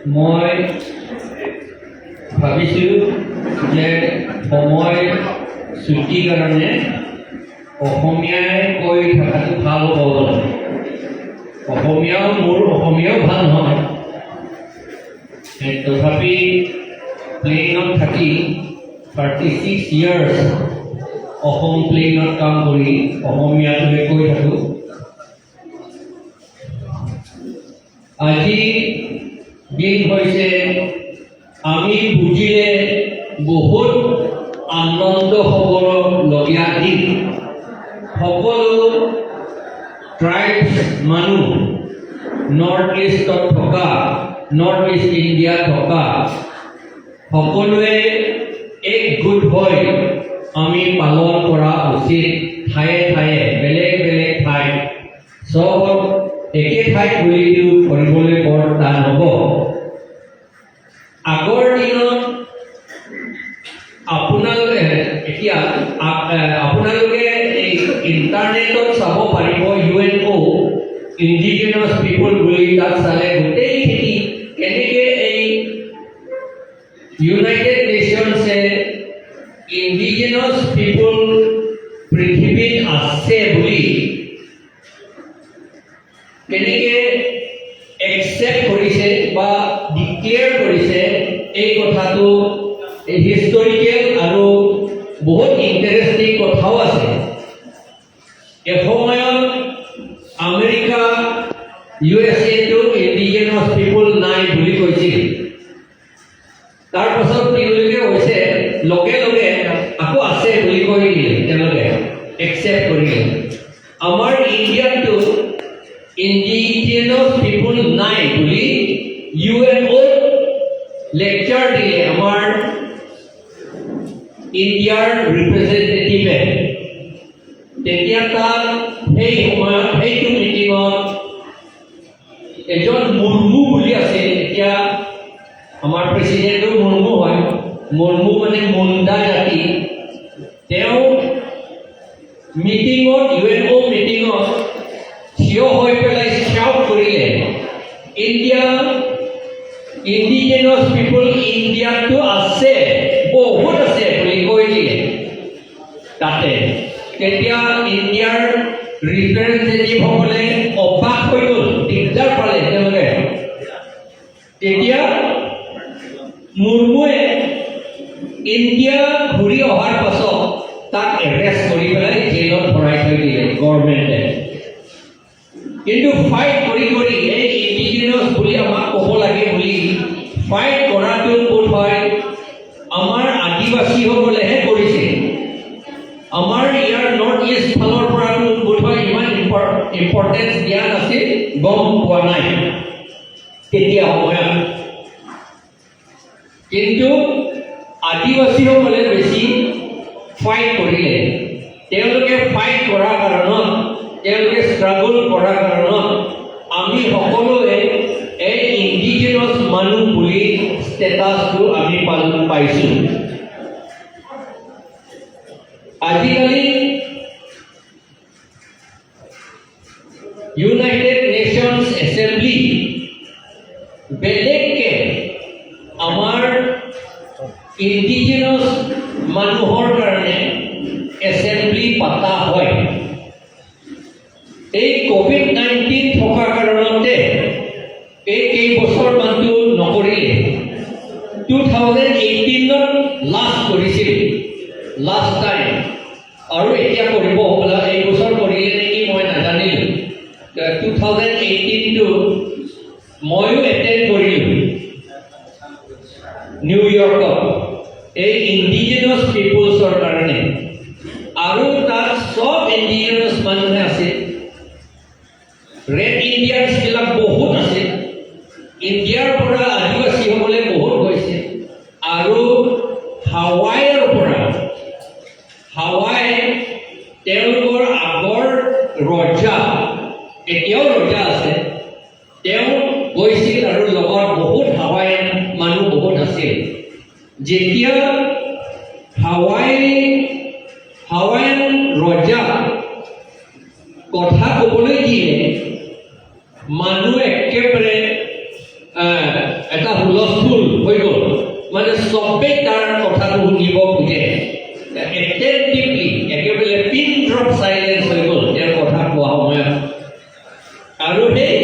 মই ভাবিছোঁ যে সময় চুটি কাৰণে অসমীয়াই কৈ থকাটো ভাল হ'ব অলপ। অসমীয়াও, মোৰ অসমীয়াও ভাল নহয়, তথাপি প্লেইনত থাকি 36 ইয়াৰ্ছ অসম প্লেইনত কাম কৰি অসমীয়াটোৱে কৈ থাকোঁ। আজি দিন হৈছে আমি বুজিলে বহুত আনন্দ হ'বলগীয়া দিন। সকলো ট্ৰাইবছ মানুহ, নৰ্থ ইষ্টত থকা, নৰ্থ ইষ্ট ইণ্ডিয়াত থকা সকলোৱে একগোট হৈ আমি পালন কৰা উচিত। ঠায়ে ঠায়ে, বেলেগ বেলেগ ঠাইত, চবত একে ঠাইত বুলিতো কৰিবলৈ বৰ টান হ'ব। আগৰ দিনত আপোনালোকে, এতিয়া আপোনালোকে এই ইণ্টাৰনেটত চাব পাৰিব, ইউএনঅ' ইণ্ডিজিনাছ পিপুল বুলি তাত চালে গোটেইখিনি কেনেকৈ এই ইউনাইটেড নেশ্যনছে ইণ্ডিজিনাছ পিপুল পৃথিৱীত আছে বুলি কেনেকৈ একচেপ্ট কৰিছে বা ডিক্লেয়াৰ কৰিছে, এই কথাটো হিষ্টৰিকেল আৰু বহুত ইণ্টাৰেষ্টিং কথাও আছে। এসময়ত আমেৰিকা, ইউএছএটো ইণ্ডিজিনাছ পিপুল নাই বুলি কৈছিল। তাৰপাছত তেওঁলোকে হৈছে লগে লগে আকৌ আছে বুলি কৈ দিলে, তেওঁলোকে একচেপ্ট কৰিলে। আমাৰ ইণ্ডিয়াতো ইণ্ডিজিনাছ পিপুল নাই বুলি ইউএনঅ'ত লেকচাৰ দিলে আমাৰ ইণ্ডিয়াৰ ৰিপ্ৰেজেণ্টেটিভে। তেতিয়া তাত সেই সময়ত সেইটো মিটিঙত এজন মুৰ্মু বুলি আছিল। এতিয়া আমাৰ প্ৰেচিডেণ্টো মুৰ্মু হয়। মুৰ্মু মানে মুণ্ডা জাতি। তেওঁ মিটিঙত, ইউএনঅ' মিটিঙত থিয় হৈ পেলাই শ্বাউট কৰিলে, "ইণ্ডিয়া, ইণ্ডিজেনাছ পিপুল ইণ্ডিয়াতটো আছে, বহুত আছে" বুলি কৈ দিলে তাতে। তেতিয়া ইণ্ডিয়াৰ ৰিপ্ৰেজেণ্টেটিভসকলে অবাক হৈ গ'ল, দিগদাৰ পালে তেওঁলোকে। তেতিয়া মুৰ্মুৱে ইণ্ডিয়া ঘূৰি অহাৰ পাছত তাক এৰেষ্ট কৰি পেলাই জেইলত ভৰাই থৈ দিলে গভৰ্ণমেণ্টে। কিন্তু ফাইট কৰি কৰি এই ইণ্ডিজিনাছ বুলি আমাক ক'ব লাগে বুলি ফাইট কৰাটো বোধ হয় আমাৰ আদিবাসীসকলেহে কৰিছে। আমাৰ ইয়াৰ নৰ্থ ইষ্ট ফালৰ পৰাতো বোধ হয় ইমান ইম্পৰ্টেঞ্চ দিয়া নাছিল, গম পোৱা নাই তেতিয়া সময়ত। কিন্তু আদিবাসীসকলে বেছি ফাইট কৰিলে। তেওঁলোকে ফাইট কৰাৰ কাৰণত, তেওঁলোকে ষ্ট্ৰাগল কৰাৰ কাৰণত আমি সকলোৱে এই ইণ্ডিজিনাছ মানুহ বুলি ষ্টেটাছটো আমি পাইছোঁ। আজিকালি ইউনাইটেড নেশ্যনছ এছেম্বলি বেলেগকে আমাৰ ইণ্ডিজিনাছ মানুহৰ কাৰণে এছেম্বলি পাতা হয়। এই ক'ভিড-19 থকাৰ কাৰণতে এই কেইবছৰমানটো নকৰিলে। 2018ত লাষ্ট কৰিছিল, লাষ্ট টাইম। আৰু এতিয়া কৰিব হ'বলা, এই বছৰ কৰিলে নেকি মই নাজানিলোঁ। 2018টো ময়ো এটেণ্ড কৰিলোঁ নিউয়ৰ্কত, এই ইণ্ডিজিনাছ পিপুলছৰ কাৰণে। আৰু তাত চব ইণ্ডিজিনাছ মানুহে আছিল। ৰেড ইণ্ডিয়ানছবিলাক বহুত আছিল। ইণ্ডিয়াৰ পৰা আদিবাসীসকলে বহুত গৈছে। আৰু হাৱাইৰ পৰা, হাৱাই তেওঁলোকৰ আগৰ ৰজা, এতিয়াও ৰজা আছে, তেওঁ গৈছিল আৰু লগত বহুত হাৱাইয়ান মানুহ বহুত আছিল। যেতিয়া হাৱাইয়ান ৰজা কথা ক'বলৈ দিয়ে, মানুহ একেবাৰে এটা হুলস্থুল হৈ গ'ল। মানে চবেই তাৰ কথাটো শুনিব খোজে এটেণ্টিভলি, একেবাৰে পিন ড্ৰপ চাইলেঞ্চ হৈ গ'ল তেওঁৰ কথা কোৱা সময়ত। আৰু সেই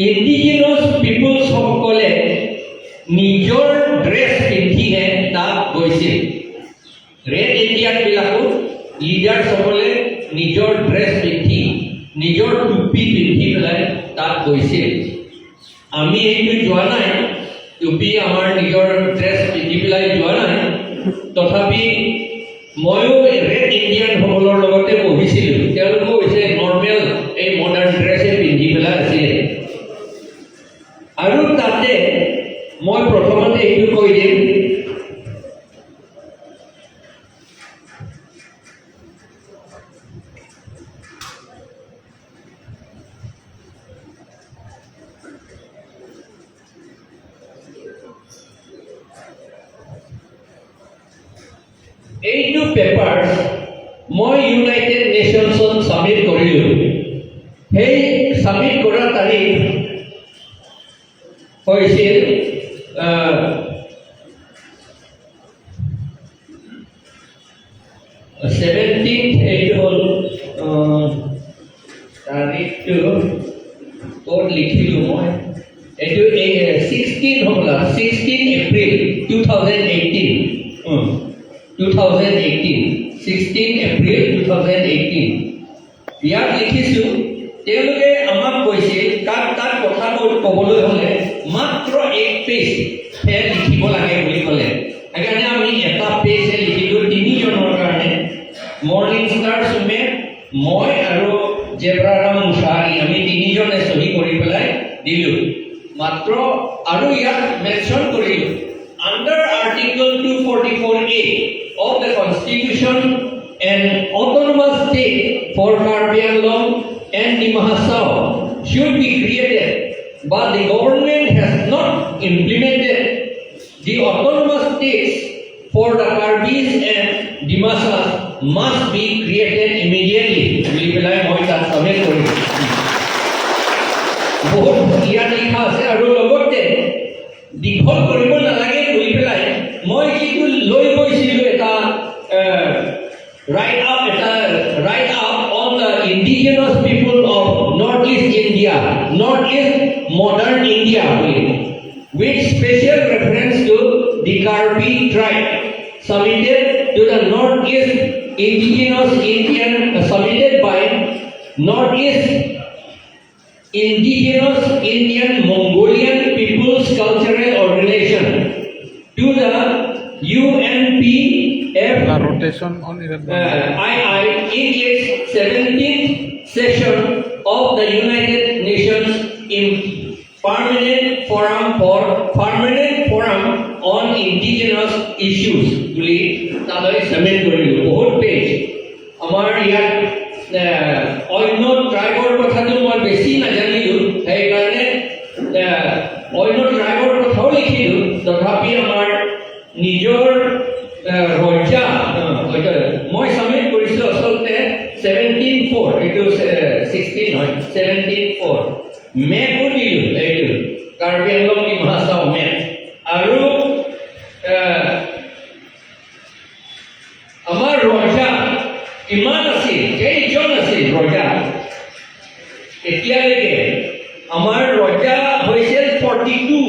ইণ্ডিজিনাছ পিপুলছসকলে নিজৰ ড্ৰেছ পিন্ধিহে তাত গৈছিল। ৰেড ইণ্ডিয়ানবিলাকো লিডাৰ্ছসকলে নিজৰ ড্ৰেছ পিন্ধি, নিজৰ টুপি পিন্ধি পেলাই তাত গৈছিল। আমি সেইটো যোৱা নাই, টুপি আমাৰ নিজৰ ড্ৰেছ পিন্ধি পেলাই যোৱা নাই। তথাপি ময়ো ৰেড ইণ্ডিয়ানসকলৰ লগতে বহিছিলোঁ। তেওঁলোকো হৈছে নৰ্মেল এই মডাৰ্ণ ড্ৰেছে পিন্ধি পেলাই আছিলে। আৰু তাতে মই প্ৰথমতে এইটো কৈ দিম, এইটো পেপাৰ মই ইউনাইটেড নেশ্যনছত ছাবমিট কৰিলোঁ। সেই ছাবমিট কৰা তাৰিখ হৈছিল 17, এইটো হ'ল তাৰিখটো ক'ত লিখিলোঁ মই? এইটো এই 16 হ'বলা, 16 April 2018, 2018, 16 April 2018। ইয়াত লিখিছোঁ, তেওঁলোকে আমাক কৈছিল তাত তাত কথা ক'বলৈ হ'লে মাত্ৰ এক পেজহে লিখিব লাগে বুলি ক'লে। সেইকাৰণে আমি এটা পেজহে লিখিলোঁ তিনিজনৰ কাৰণে, মৰ্ণিং ষ্টাৰ চুমে, মই আৰু জেব্ৰাৰাম মুছাহাৰী, আমি তিনিজনে চহী কৰি পেলাই দিলোঁ মাত্ৰ। আৰু ইয়াত মেনশ্যন কৰিলোঁ, under Article 244A of the Constitution, an autonomous state for Karbi Anglong and Dima Hasao should be created, but the government has not implemented the autonomous states for the Karbis and Dimasas must be created immediately বুলি পেলাই মই তাত submit কৰিম। বহুত ইয়াত লিখা আছে। আৰু লগতে দীঘল কৰিব নালাগে বুলি পেলাই মই যিটো লৈ গৈছিলোঁ, এটা ৰাইট আপ, এটা write up on the indigenous people of North East India, North East modern India বুলি, with special reference to the Karbi tribe, submitted to the Northeast Indigenous Indian, submitted by Northeast Indigenous Indian Mongolian People's Cultural Organization to the UNPF The rotation on Iran. II in its 17th session of the United Nations in Permanent Forum on Indigenous Issues বুলি তালৈ submit কৰিলোঁ। বহুত page. আমাৰ ইয়াত অন্য ট্ৰাইবৰ কথাটো মই বেছি নাজানিলোঁ, সেইকাৰণে অন্য ট্ৰাইবৰ কথাও লিখিলোঁ। তথাপি আমাৰ নিজৰ ৰজা মই ছাবমিট কৰিছোঁ আচলতে 17/4, এইটো 16 হয়, 17/4। মেপো দিলোঁ, এইটো কাৰ্বি আংলং ডিমা হাছাও মেপ। আৰু আমাৰ ৰজা কিমান আছিল, কেইজন আছিল ৰজা? এতিয়ালৈকে আমাৰ ৰজা হৈছিল 42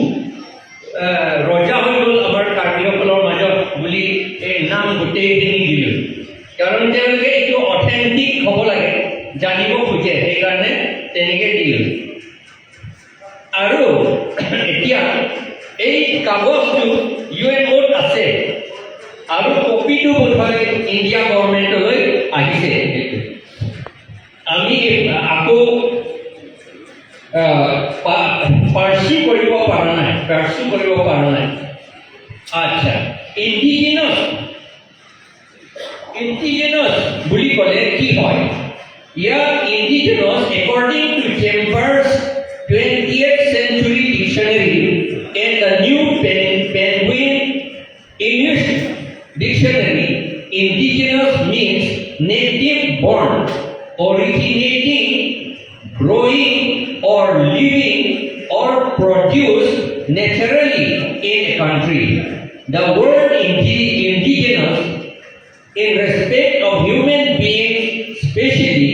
ৰজা হৈ গ'ল আমাৰ কাৰ্বিসকলৰ মাজত বুলি এই নাম গোটেইখিনি দিলোঁ, কাৰণ তেওঁলোকে এইটো অথেণ্টিক হ'ব লাগে, জানিব খোজে, সেইকাৰণে তেনেকৈ দিলোঁ। আৰু এতিয়া এই কাগজটো ইউএনঅ'ত আছে আৰু কপিটো বোধহয় ইণ্ডিয়া গভৰ্ণমেণ্টলৈ আহিছে। সেইটো আমি আকৌ পাৰ্চু কৰিব পৰা নাই, পাৰ্চু কৰিব পৰা নাই। আচ্ছা, ইণ্ডিজিনাছ বুলি ক'লে কি হয়? ইয়াত indigenous, according to Chambers 20th Century Dictionary and the New Penguin English Dictionary, indigenous means native born, originating, growing or living produced naturally in a country. The word indigenous in respect of human beings especially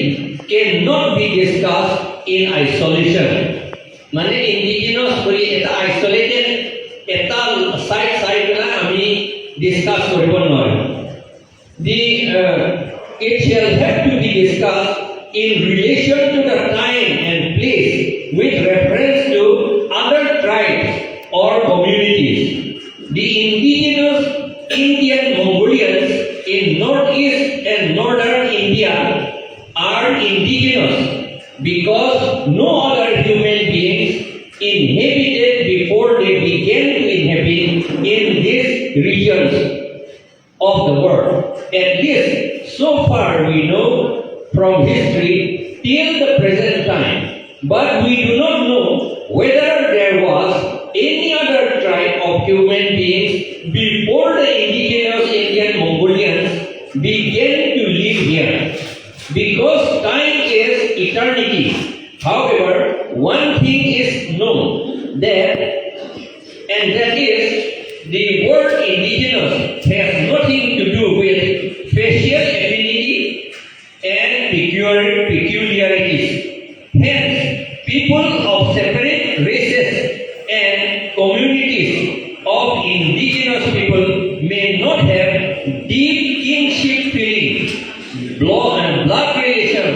cannot be discussed in isolation. মানে indigenous বুলি এটা isolated এটা side চাই পেলাই আমি discuss কৰিব নোৱাৰোঁ। It shall have to be discussed in relation to the time and place with reference to other tribes or communities. The indigenous Indian Mongolians in northeast and northern India are indigenous because no other human beings inhabited before they began to inhabit in these regions of the world. At least so far we know from history till the present time. But we do not know whether there was any other tribe of human beings before the indigenous Indian Mongolians began to live here. Because time is eternity. However, one thing is known that, and that is, the word indigenous has nothing to do with facial affinity and peculiarities. Hence, people of separate races and communities of indigenous people may not have deep kinship feeling. Blood relation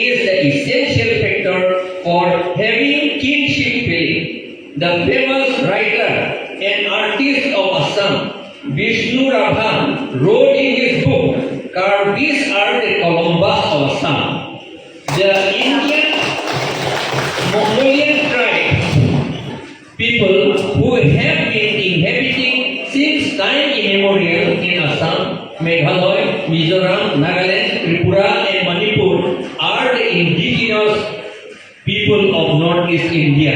is the essential factor for having kinship feeling. The famous writer and artist of Assam, Bishnu Rabha, wrote in his book, "Karbis Are the Columbus of Assam." The Indian Mongolian tribes, people who have been inhabiting since time immemorial in Assam, Meghalaya, Mizoram, Nagaland, Tripura, and Manipur are the indigenous people of Northeast India.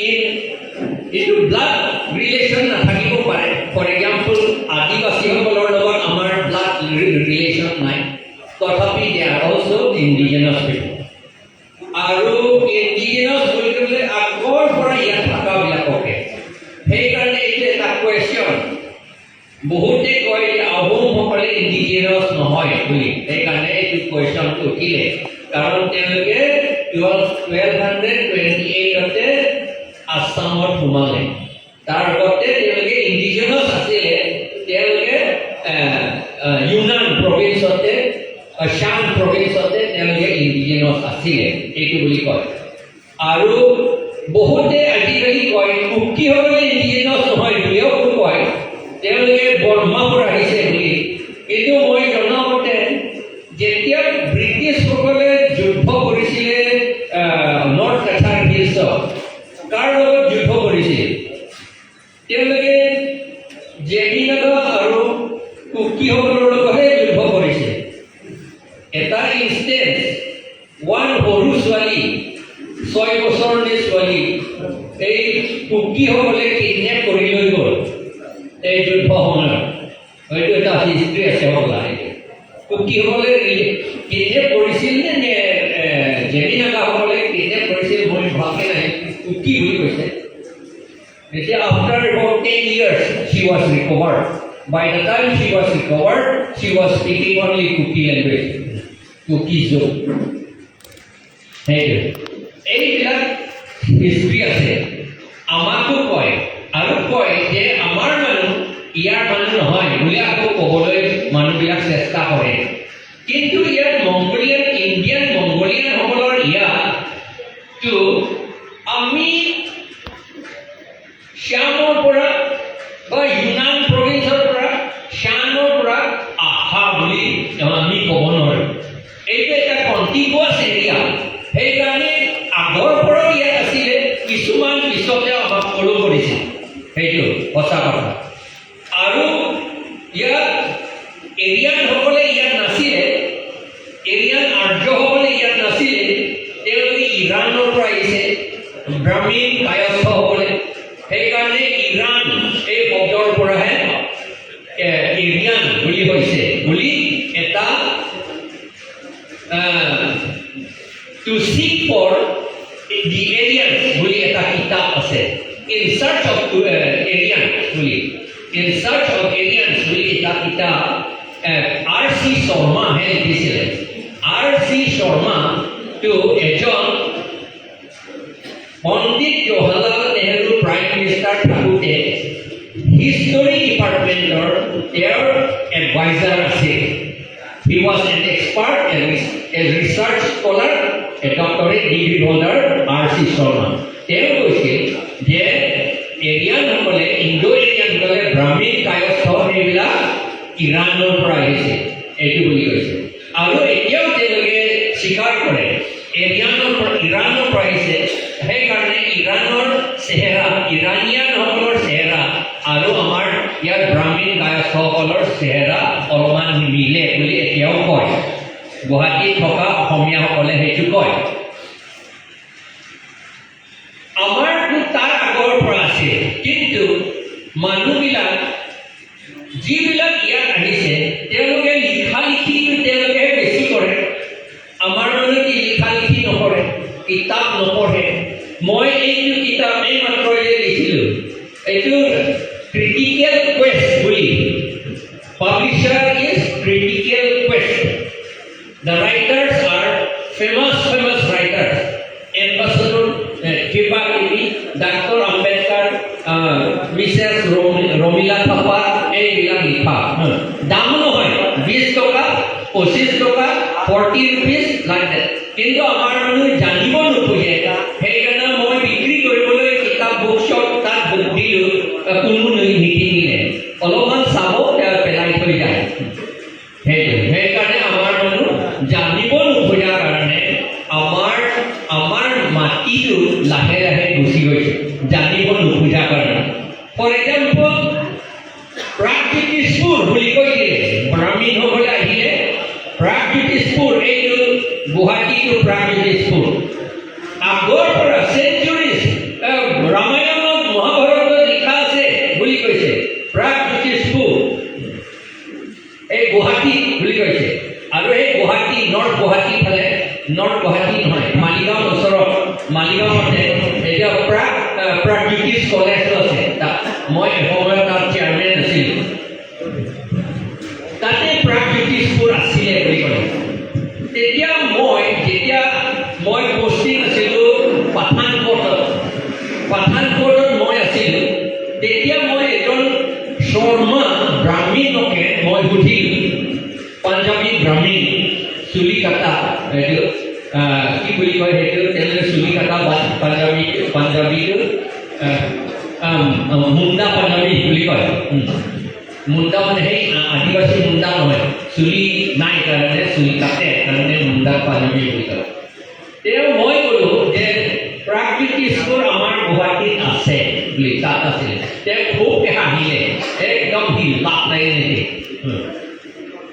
In এইটো blood relation নাথাকিব পাৰে। For example, আদিবাসীসকলৰ লগত আমাৰ blood relation নাই, তথাপি they are also indigenous people. আৰু indigenous বুলি ক'লে আগৰ পৰা ইয়াত থকাবিলাককে। সেইকাৰণে এইটো এটা কুৱেশ্যন। বহুতে কয় যে আহোমসকলে ইণ্ডিজিনাছ নহয় বুলি। সেইকাৰণে এইটো কুৱেশ্যনটো উঠিলে, কাৰণ তেওঁলোকে 1228তে আছামত সোমালে। তাৰ আগতে তেওঁলোকে ইণ্ডিজিনাছ আছিলে। তেওঁলোকে ইউনান প্ৰভিন্সতে, শ্বান প্ৰভিন্সতে তেওঁলোকে ইণ্ডিজিনাছ আছিলে, এইটো বুলি কয়। আৰু বহুতে আজিকালি কয় কুকিসকলে ইণ্ডিজিনাছ নহয় বুলিও কয়, তেওঁলোকে বৰ্মাৰ পৰা আহিছে বুলি। কিন্তু মই জনামতে যেতিয়া ব্ৰিটিছসকলে যুদ্ধ কৰিছিলে নৰ্থ কাছাৰ হিলছত, কাৰ লগত যুদ্ধ কৰিছিল? তেওঁলোকে জেমিনাগা আৰু কুকিসকলৰ লগতহে যুদ্ধ কৰিছিল। এটা ইনষ্টেঞ্চ, ওৱান সৰু ছোৱালী, 6 বছৰ নে ছোৱালী, এই কুকিসকলে কিডনেপ কৰি লৈ গ'ল এই যুদ্ধ সময়ত। হয়তো এটা হিষ্ট্ৰী আছে হ'বলা। সেইটো কুকিসকলে কিডনেপ কৰিছিল নে জেমিনাগাসকলে কিডনেপ কৰিছিল, মই ভালকৈ নাই। কুকি বুলি কৈছে। এতিয়া after about 10 years she was recovered. By the time she was recovered, she was speaking only Kuki language, Kuki Zo. সেইটো এইবিলাক হিষ্ট্ৰী আছে। আমাকো কয় আৰু কয় যে আমাৰ মানুহ ইয়াৰ মানুহ নহয় বুলি আকৌ ক'বলৈ মানুহবিলাক চেষ্টা কৰে। কিন্তু ইয়াত মংগোলিয়ান, ইণ্ডিয়ান মংগোলিয়ানসকলৰ ইয়াততো আমি শ্যামৰ পৰা বা ইউনান প্ৰভিন্সৰ পৰা, শ্যানৰ পৰা আহা বুলি আমি ক'ব নোৱাৰোঁ। এইটো এটা কণ্টিগুৱাছ এৰিয়া। সেইকাৰণে আগৰ পৰাও ইয়াত আছিলে, কিছুমান পিছতে আমাক ফ'ল' কৰিছিল, সেইটো সঁচা কথা। আৰু ইয়াত এৰিয়ানসকলে ইয়াত নাছিলে, এৰিয়ান আৰ্যসকলে ইয়াত নাছিলে। তেওঁলোকে ইৰাণৰ পৰা আহিছে, ব্ৰাহ্মীণ কায়স্থসকলে। সেইকাৰণে ইৰাণ এই শব্দৰ পৰাহে এৰিয়ান বুলি হৈছে বুলি এটা To Seek for the Aryans বুলি এটা কিতাপ আছে, ইন চাৰ্চ অফ এৰিয়ান বুলি, ইন চাৰ্চ অফ এৰিয়ানছ বুলি এটা কিতাপ আৰ চি শৰ্মাহে লিখিছিলে। আৰ চি শৰ্মাটো এজন পণ্ডিত জৱাহৰলাল নেহৰু প্ৰাইম মিনিষ্টাৰ থাকোঁতে হিষ্টৰী ডিপাৰ্টমেণ্টৰ তেওঁৰ এডভাইজাৰ আছিল। He was an expert, a research scholar, a doctorate degree holder, R.C. Sharma. তেওঁ কৈছিল যে এৰিয়ানসকলে, ইণ্ডো এৰিয়ানসকলে, ব্ৰাহ্মীণ, কায়স্থ সেইবিলাক ইৰাণৰ পৰা আহিছে, এইটো বুলি কৈছে। আৰু এতিয়াও তেওঁলোকে স্বীকাৰ কৰে এৰিয়ানৰ পৰা, ইৰাণৰ পৰা আহিছে। সেইকাৰণে ইৰাণৰ চেহেৰা, ইৰাণিয়ানসকলৰ চেহেৰা আৰু আমাৰ ইয়াত ব্ৰাহ্মীণ কায়স্থসকলৰ চেহেৰা অলপমান মিলে বুলি এতিয়াও কয়। গুৱাহাটীত থকা অসমীয়াসকলে সেইটো কয়। আমাৰতো তাৰ আগৰ পৰা আছিল, কিন্তু মানুহবিলাক যিবিলাক ইয়াত আহিছে, তেওঁলোকে লিখা লিখিটো তেওঁলোকেহে বেছি কৰে। আমাৰ মানুহ কি লিখা লিখি নকৰে, কিতাপ নপঢ়ে। মই এইটো কিতাপ এইমাত্ৰ যে দিছিলোঁ, এইটো ক্ৰিটিকেল কুৱেষ্ট বুলি। Publisher is Critical Quest. The writers are famous, famous writers. Ambassador, কিবা কিবি, ডাক্তৰ আম্বেদকাৰ, মিছেছ ৰমিলা থাপা, এইবিলাক লিখা। দাম নহয়, 20 টকা, 25 টকা, 40 ৰুপিজ লাগে। কিন্তু আমাৰ মানুহ জানিব নোখোজে। সেইকাৰণে মই বিক্ৰী কৰিবলৈ কিতাপ বুক শ্বপ তাত দিলোঁ, কোনো নিকিনিলে। অলপমান চাব, তেওঁ পেলাই থৈ যায় সেইটো। সেইকাৰণে আমাৰ মানুহ জানিব নোখোজাৰ কাৰণে আমাৰ মাটিটো লাহে লাহে গুচি গৈছে, জানিব নোখোজাৰ কাৰণে। ফৰ এক্সাম্পল, প্ৰাগজ্যোতিষপুৰ বুলি কৈ দিলে। ব্ৰাহ্মীণসকলে আহিলে প্ৰাগজ্যোতিষপুৰ, এইটো গুৱাহাটীটো প্ৰাগজ্যোতিষপুৰ আগৰ পৰা চেঞ্চুৰিজ, ৰামায়ণত মহাভাৰতত লিখা আছে বুলি কৈছে। প্ৰাগজ্যোতিষপুৰ এই গুৱাহাটী বুলি কৈছে। আৰু এই গুৱাহাটী, নৰ্থ গুৱাহাটী ফালে, নৰ্থ গুৱাহাটী নহয়, মালিগাঁৱৰ ওচৰত, মালিগাঁৱতে এতিয়া প্ৰাগজ্যোতিষ কলেজো আছে। তাত মই এসময়ত তাত চেয়াৰমেন আছিলোঁ। তাতে প্ৰাগজ্যোতিষপুৰ আছিলে বুলি ক'লে। তেতিয়া মই, যেতিয়া মই পষ্টিং আছিলোঁ পাঠানকোটত, পাঠানকোটত মই আছিলোঁ, তেতিয়া মই এজন শৰ্মা ব্ৰাহ্মীণকে মই সুধিলোঁ, পাঞ্জাবী ব্ৰাহ্মীণ, চুলি কটা, এইটো কি বুলি কয় সেইটো, তেওঁলোকে চুলি কটা পাঞ্জাবী, পাঞ্জাবীটো মুণ্ডা পাঞ্জাবী বুলি কয়। মুণ্ডা মানে সেই আদিবাসী মুণ্ডা নহয়, চুলি নাই কাৰণে, চুলি কাটে কাৰণে মুণ্ডা পাঞ্জাবী বুলি কয়। তেওঁ মই ক'লো যে প্ৰাগজ্যোতিষপুৰ আমাৰ গুৱাহাটীত আছে বুলি, তাত আছিলে। তেওঁ খুব হাঁহিলে, একদম সি লাভ নাই নেকি।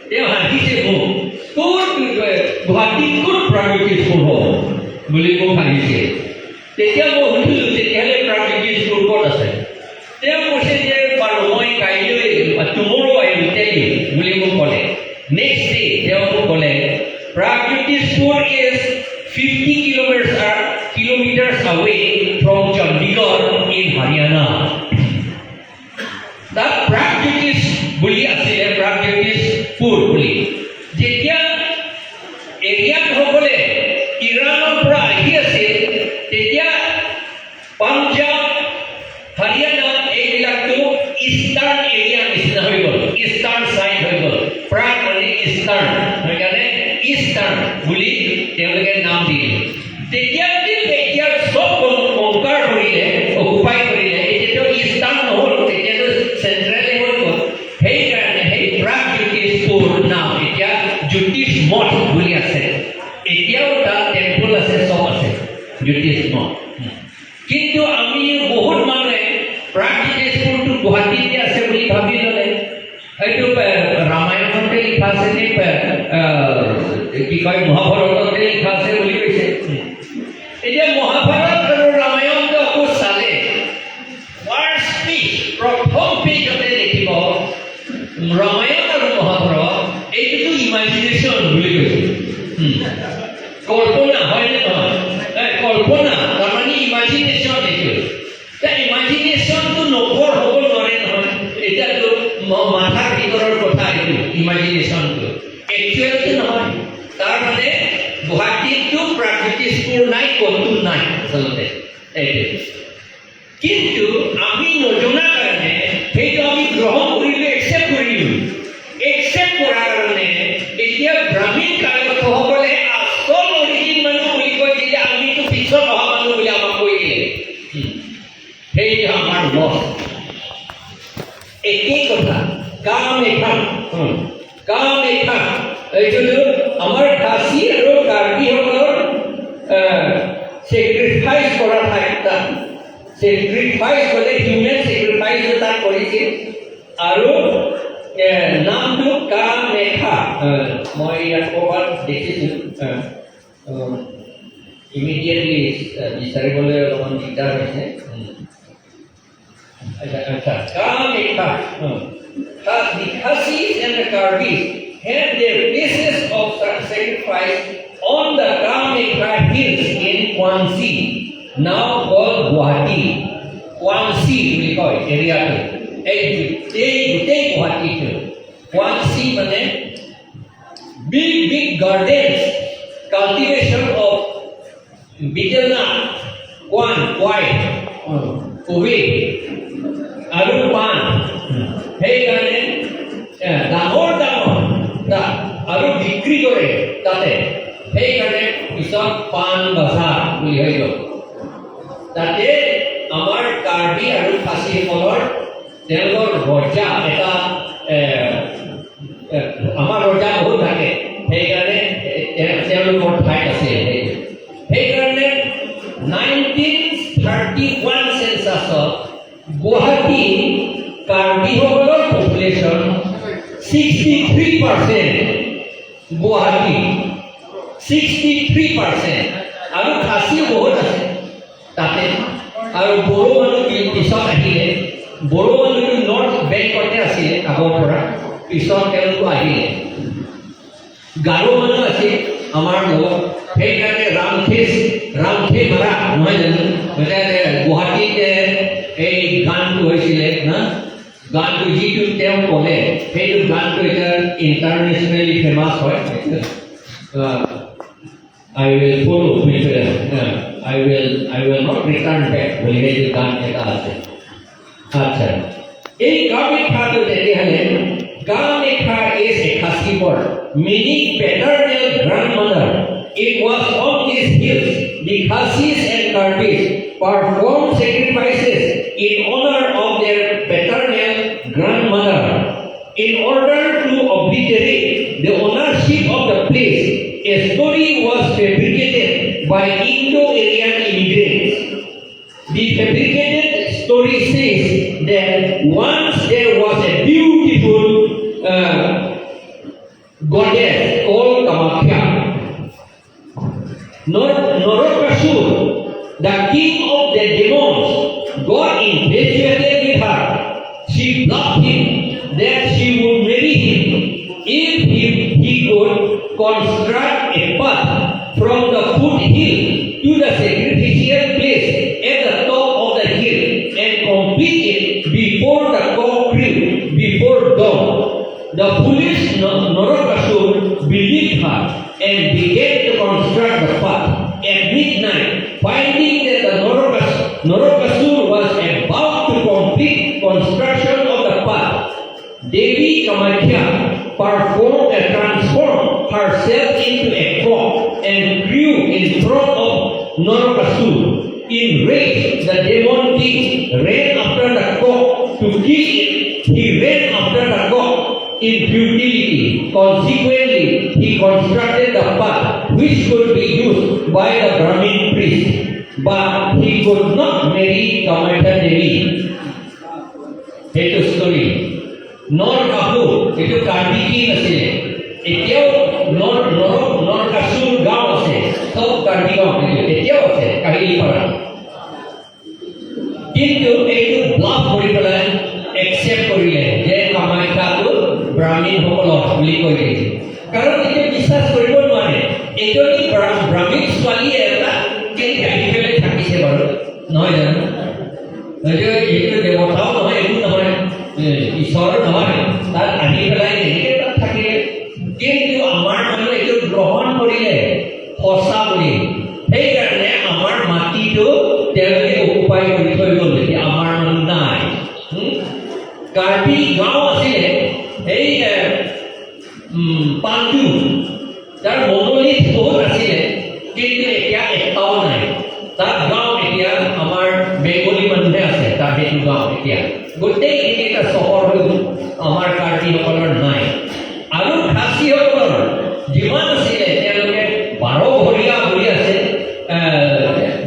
তেওঁ হাঁহিছে মোক, ক'ত গুৱাহাটীত, ক'ত প্ৰাগজ্যোতিষপুৰ হ'ব বুলি মোক হাঁহিছে। তেতিয়া মই সুধিলোঁ, তেতিয়াহ'লে প্ৰাগজ্যোতিষপুৰ ক'ত আছে? তেওঁ কৈছে যে বাৰু মই কাইলৈ, "Tomorrow I will tell you" বুলি মোক ক'লে। নেক্সট ডে তেওঁ মোক ক'লে, "Pragjyotishpur is 50 kilometers away from Chandigarh in Haryana." তাত প্ৰাগজ্যোতিষ বুলি আছিলে, প্ৰাগজ্যোতিষপুৰ বুলি। যেতিয়া এৰিয়ানসকলে ইৰাণৰ পৰা আহি আছিল, তেতিয়া পাঞ্জাৱ, হাৰিয়ানা এইবিলাকতো ইষ্টাৰ্ণ এৰিয়া নিচিনা হৈ গ'ল, ইষ্টাৰ্ণ চাইড হৈ গ'ল। প্ৰাগ মানে ইষ্টাৰ্ণ, সেইকাৰণে ইষ্টাৰ্ণ বুলি তেওঁলোকে নাম দিলে। তেতিয়া কিন্তু এতিয়া চব কংকাৰ কৰিলে, অকুপাই কৰিলে, এতিয়াতো ইষ্টাৰ্ণ নহ'ল, তেতিয়াতো চেণ্ট্ৰেলে হৈ গ'ল। সেইকাৰণে সেই প্ৰাগজ্যোতিষপুৰ নাম এতিয়া জ্যোতিষ মঠ বুলি আছে। এতিয়াও তাত টেম্পল আছে, চব আছে, জ্যোতিষ মঠ। কিন্তু আমি বহুত মানুহে প্ৰাগজ্যোতিষপুৰটো গুৱাহাটীতে আছে বুলি ভাবি ল'লে। সেইটো ৰামায়ণতে লিখা আছে নে কি কয়, মহাভাৰততে লিখা আছে বুলি কৈছে। এতিয়া মহাভাৰত আৰু ৰামায়ণটো আকৌ চালে, ফাৰ্ষ্ট পেজ, প্ৰথম পেজতে দেখিব ৰামায়ণ আৰু মহাভাৰত এইটোতো ইমাজিনেশ্যন বুলি কৈছে। কল্পনা হয় নে নহয়? কল্পনা তাৰমানে ইমাজিনেশ্যন। এইটো ইমাজিনেশ্যনটো নকৰ হ'ব নোৱাৰে নহয়। এতিয়াতো মাথাৰ ভিতৰৰ কথা এইটো ইমাজিনেশ্যনটো, একচুৱেলটো নহয়। তাৰমানে গুৱাহাটীততো প্ৰাগজ্যোতিষপুৰ নাই, ক'তো নাই আচলতে এইটো। কিন্তু আমি নজনা কাৰণে সেইটো আমি গ্ৰহণ কৰিলোঁ, একচেপ্ট কৰিলোঁ। একচেপ্ট কৰাৰ কাৰণে এতিয়া ব্ৰাহ্মীণ কায়স্থসকলে আচল অৰিজিন মানুহ বুলি কৈ দিলে, আমিতো পিছত অহা মানুহ বুলি আমাক কৈ দিলে। সেইটো আমাৰ লছ। একেই কথা কামাখ্যা। কামাখ্যা এইটোতো আমাৰ খাচী আৰু কাৰ্বিসকলৰ চেক্ৰিফাইচ কৰা ঠাই। তাত চেক্ৰিফাইচ ক'লে হিউমেন চেক্ৰিফাইচ তাত কৰিছিল আৰু নামটো কামাখ্যা। মই ইয়াত ক'ৰবাত দেখিছোঁ, ইমিডিয়েটলি বিচাৰিবলৈ অলপমান দিগদাৰ হৈছে। আচ্ছা, Kamakhya. The Khasis and the Karbis had their places of sacrifice on the Kamakhya hills in Kwansi, now called Guwahati. Kwansi বুলি কয় এৰিয়াটো, এই গোটেই গুৱাহাটীটো। Kwansi মানে big, big gardens, cultivation of betel nut, কোৱান, কোৱাই, কবি আৰু পাণ। সেইকাৰণে ডাঙৰ ডাঙৰ তাত আৰু বিক্ৰী কৰে তাতে। সেইকাৰণে পিছত পাণ বজাৰ বুলি হৈ গ'ল। তাতে আমাৰ কাৰ্বি আৰু খাচীসকলৰ তেওঁলোকৰ ৰজা এটা, এ, এ, আমাৰ ৰজা বহুত থাকে, সেইকাৰণে তেওঁলোকৰ ঠাইত আছিল সেইটো। সেইকাৰণে 1931 চেঞ্চাছত গুৱাহাটী কাৰ্বিসকলৰ পপুলেশ্যন 63%, গুৱাহাটী 63%। আৰু খাচীও বহুত আছে তাতে আৰু বড়ো মানুহ পিছত আহিলে। বড়ো মানুহটো নৰ্থ বেংকতে আছিলে আগৰ পৰা, পিছত তেওঁলোকো আহিলে। গাৰো মানুহ আছিল আমাৰ লগত। সেইকাৰণে ৰামখেচ ৰামখে মাৰা নহয় জানো? এতিয়া গুৱাহাটীত এই গানটো হৈছিলে না, গানটো যিটো তেওঁ ক'লে, সেইটো গানটো এতিয়া ইণ্টাৰনেশ্যনেলি ফেমাছ হয়। "I will follow" বুলি পেলাই, "I will not return back" বুলি সেইটো গান এটা আছে। আচ্ছা, এই কামাখ্যাটো তেতিয়াহ'লে, Kamakhya is a Khasi word meaning paternal grandmother. It was on these hills the Khasis and Karbis performed sacrifices in honor of their paternal grandmother. In order to obliterate the ownership of the place, a story was fabricated by Indo-Aryan immigrants. The fabricated story says that once there was a beautiful goddess called Kamakhya. Narakasur, the king of the demons, got infatuated with her. She bluffed him that she would marry him if he could construct a path from the foothill to the sacrificial place at the top of the hill and complete it before the cock crew, before dawn. The foolish Narakasur believed her and began to construct the path. At midnight, finding that the Narakasur was about to complete construction of the path, Devi Kamakhya performed and transformed herself into a cock and crew in front of Narakasur. Enraged, the demon king ran after the cock to kill it. He ran after the cock in futility. Consequently, he constructed the path which could be used by the Brahmin priest. But he could not marry Kamakhya Devi. সেইটো story. Narakasur, এইটো Karbi king আছিলে। এতিয়াও নৰ নৰ নৰকাসুৰ গাঁও আছে, চব কাৰ্বি গাঁও সেইটো এতিয়াও আছে কাহিলীপাৰা। কিন্তু এইটো ব্লাফ কৰি পেলাই একচেপ্ট কৰিলে যে কামাখ্যাটো ব্ৰাহ্মীণসকলৰ বুলি কৈ দিছে। কাৰণ এতিয়া বিশ্বাস কৰিব নোৱাৰে, এজনী ব্ৰাহ্মীণ ব্ৰাহ্মীণ ছোৱালীয়ে এটা কেনেকৈ আহি পেলাই থাকিছে বাৰু, নহয় জানো? এইটো দেৱতাও নহয়, একো নহয়, ঈশ্বৰো নহয়, তাত আহি পেলাই কেনেকৈ তাত থাকিলে? কিন্তু আমাৰ মানুহে এইটো গ্ৰহণ কৰিলে সঁচা বুলি। সেইকাৰণে আমাৰ মাটিটো তেওঁলোকে অকুপাই কৰি থৈ গ'ল। এতিয়া আমাৰ মানুহ নাই। কাৰ্বি গাঁও আছিলে এই পাণ্ডু, তাৰ মনোলিথ বহুত আছিলে, কিন্তু এতিয়া এটাও নাই। তাত গাঁও এতিয়া আমাৰ বেংগলী মানুহে আছে তাত। সেইটো গাঁও এতিয়া গোটেইখিনি এটা চহৰ হৈ গ'ল। আমাৰ কাৰ্বিসকলৰ নাই। আৰু খাচীসকলৰ যিমান আছিলে, তেওঁলোকে বাৰঘৰীয়া বুলি আছে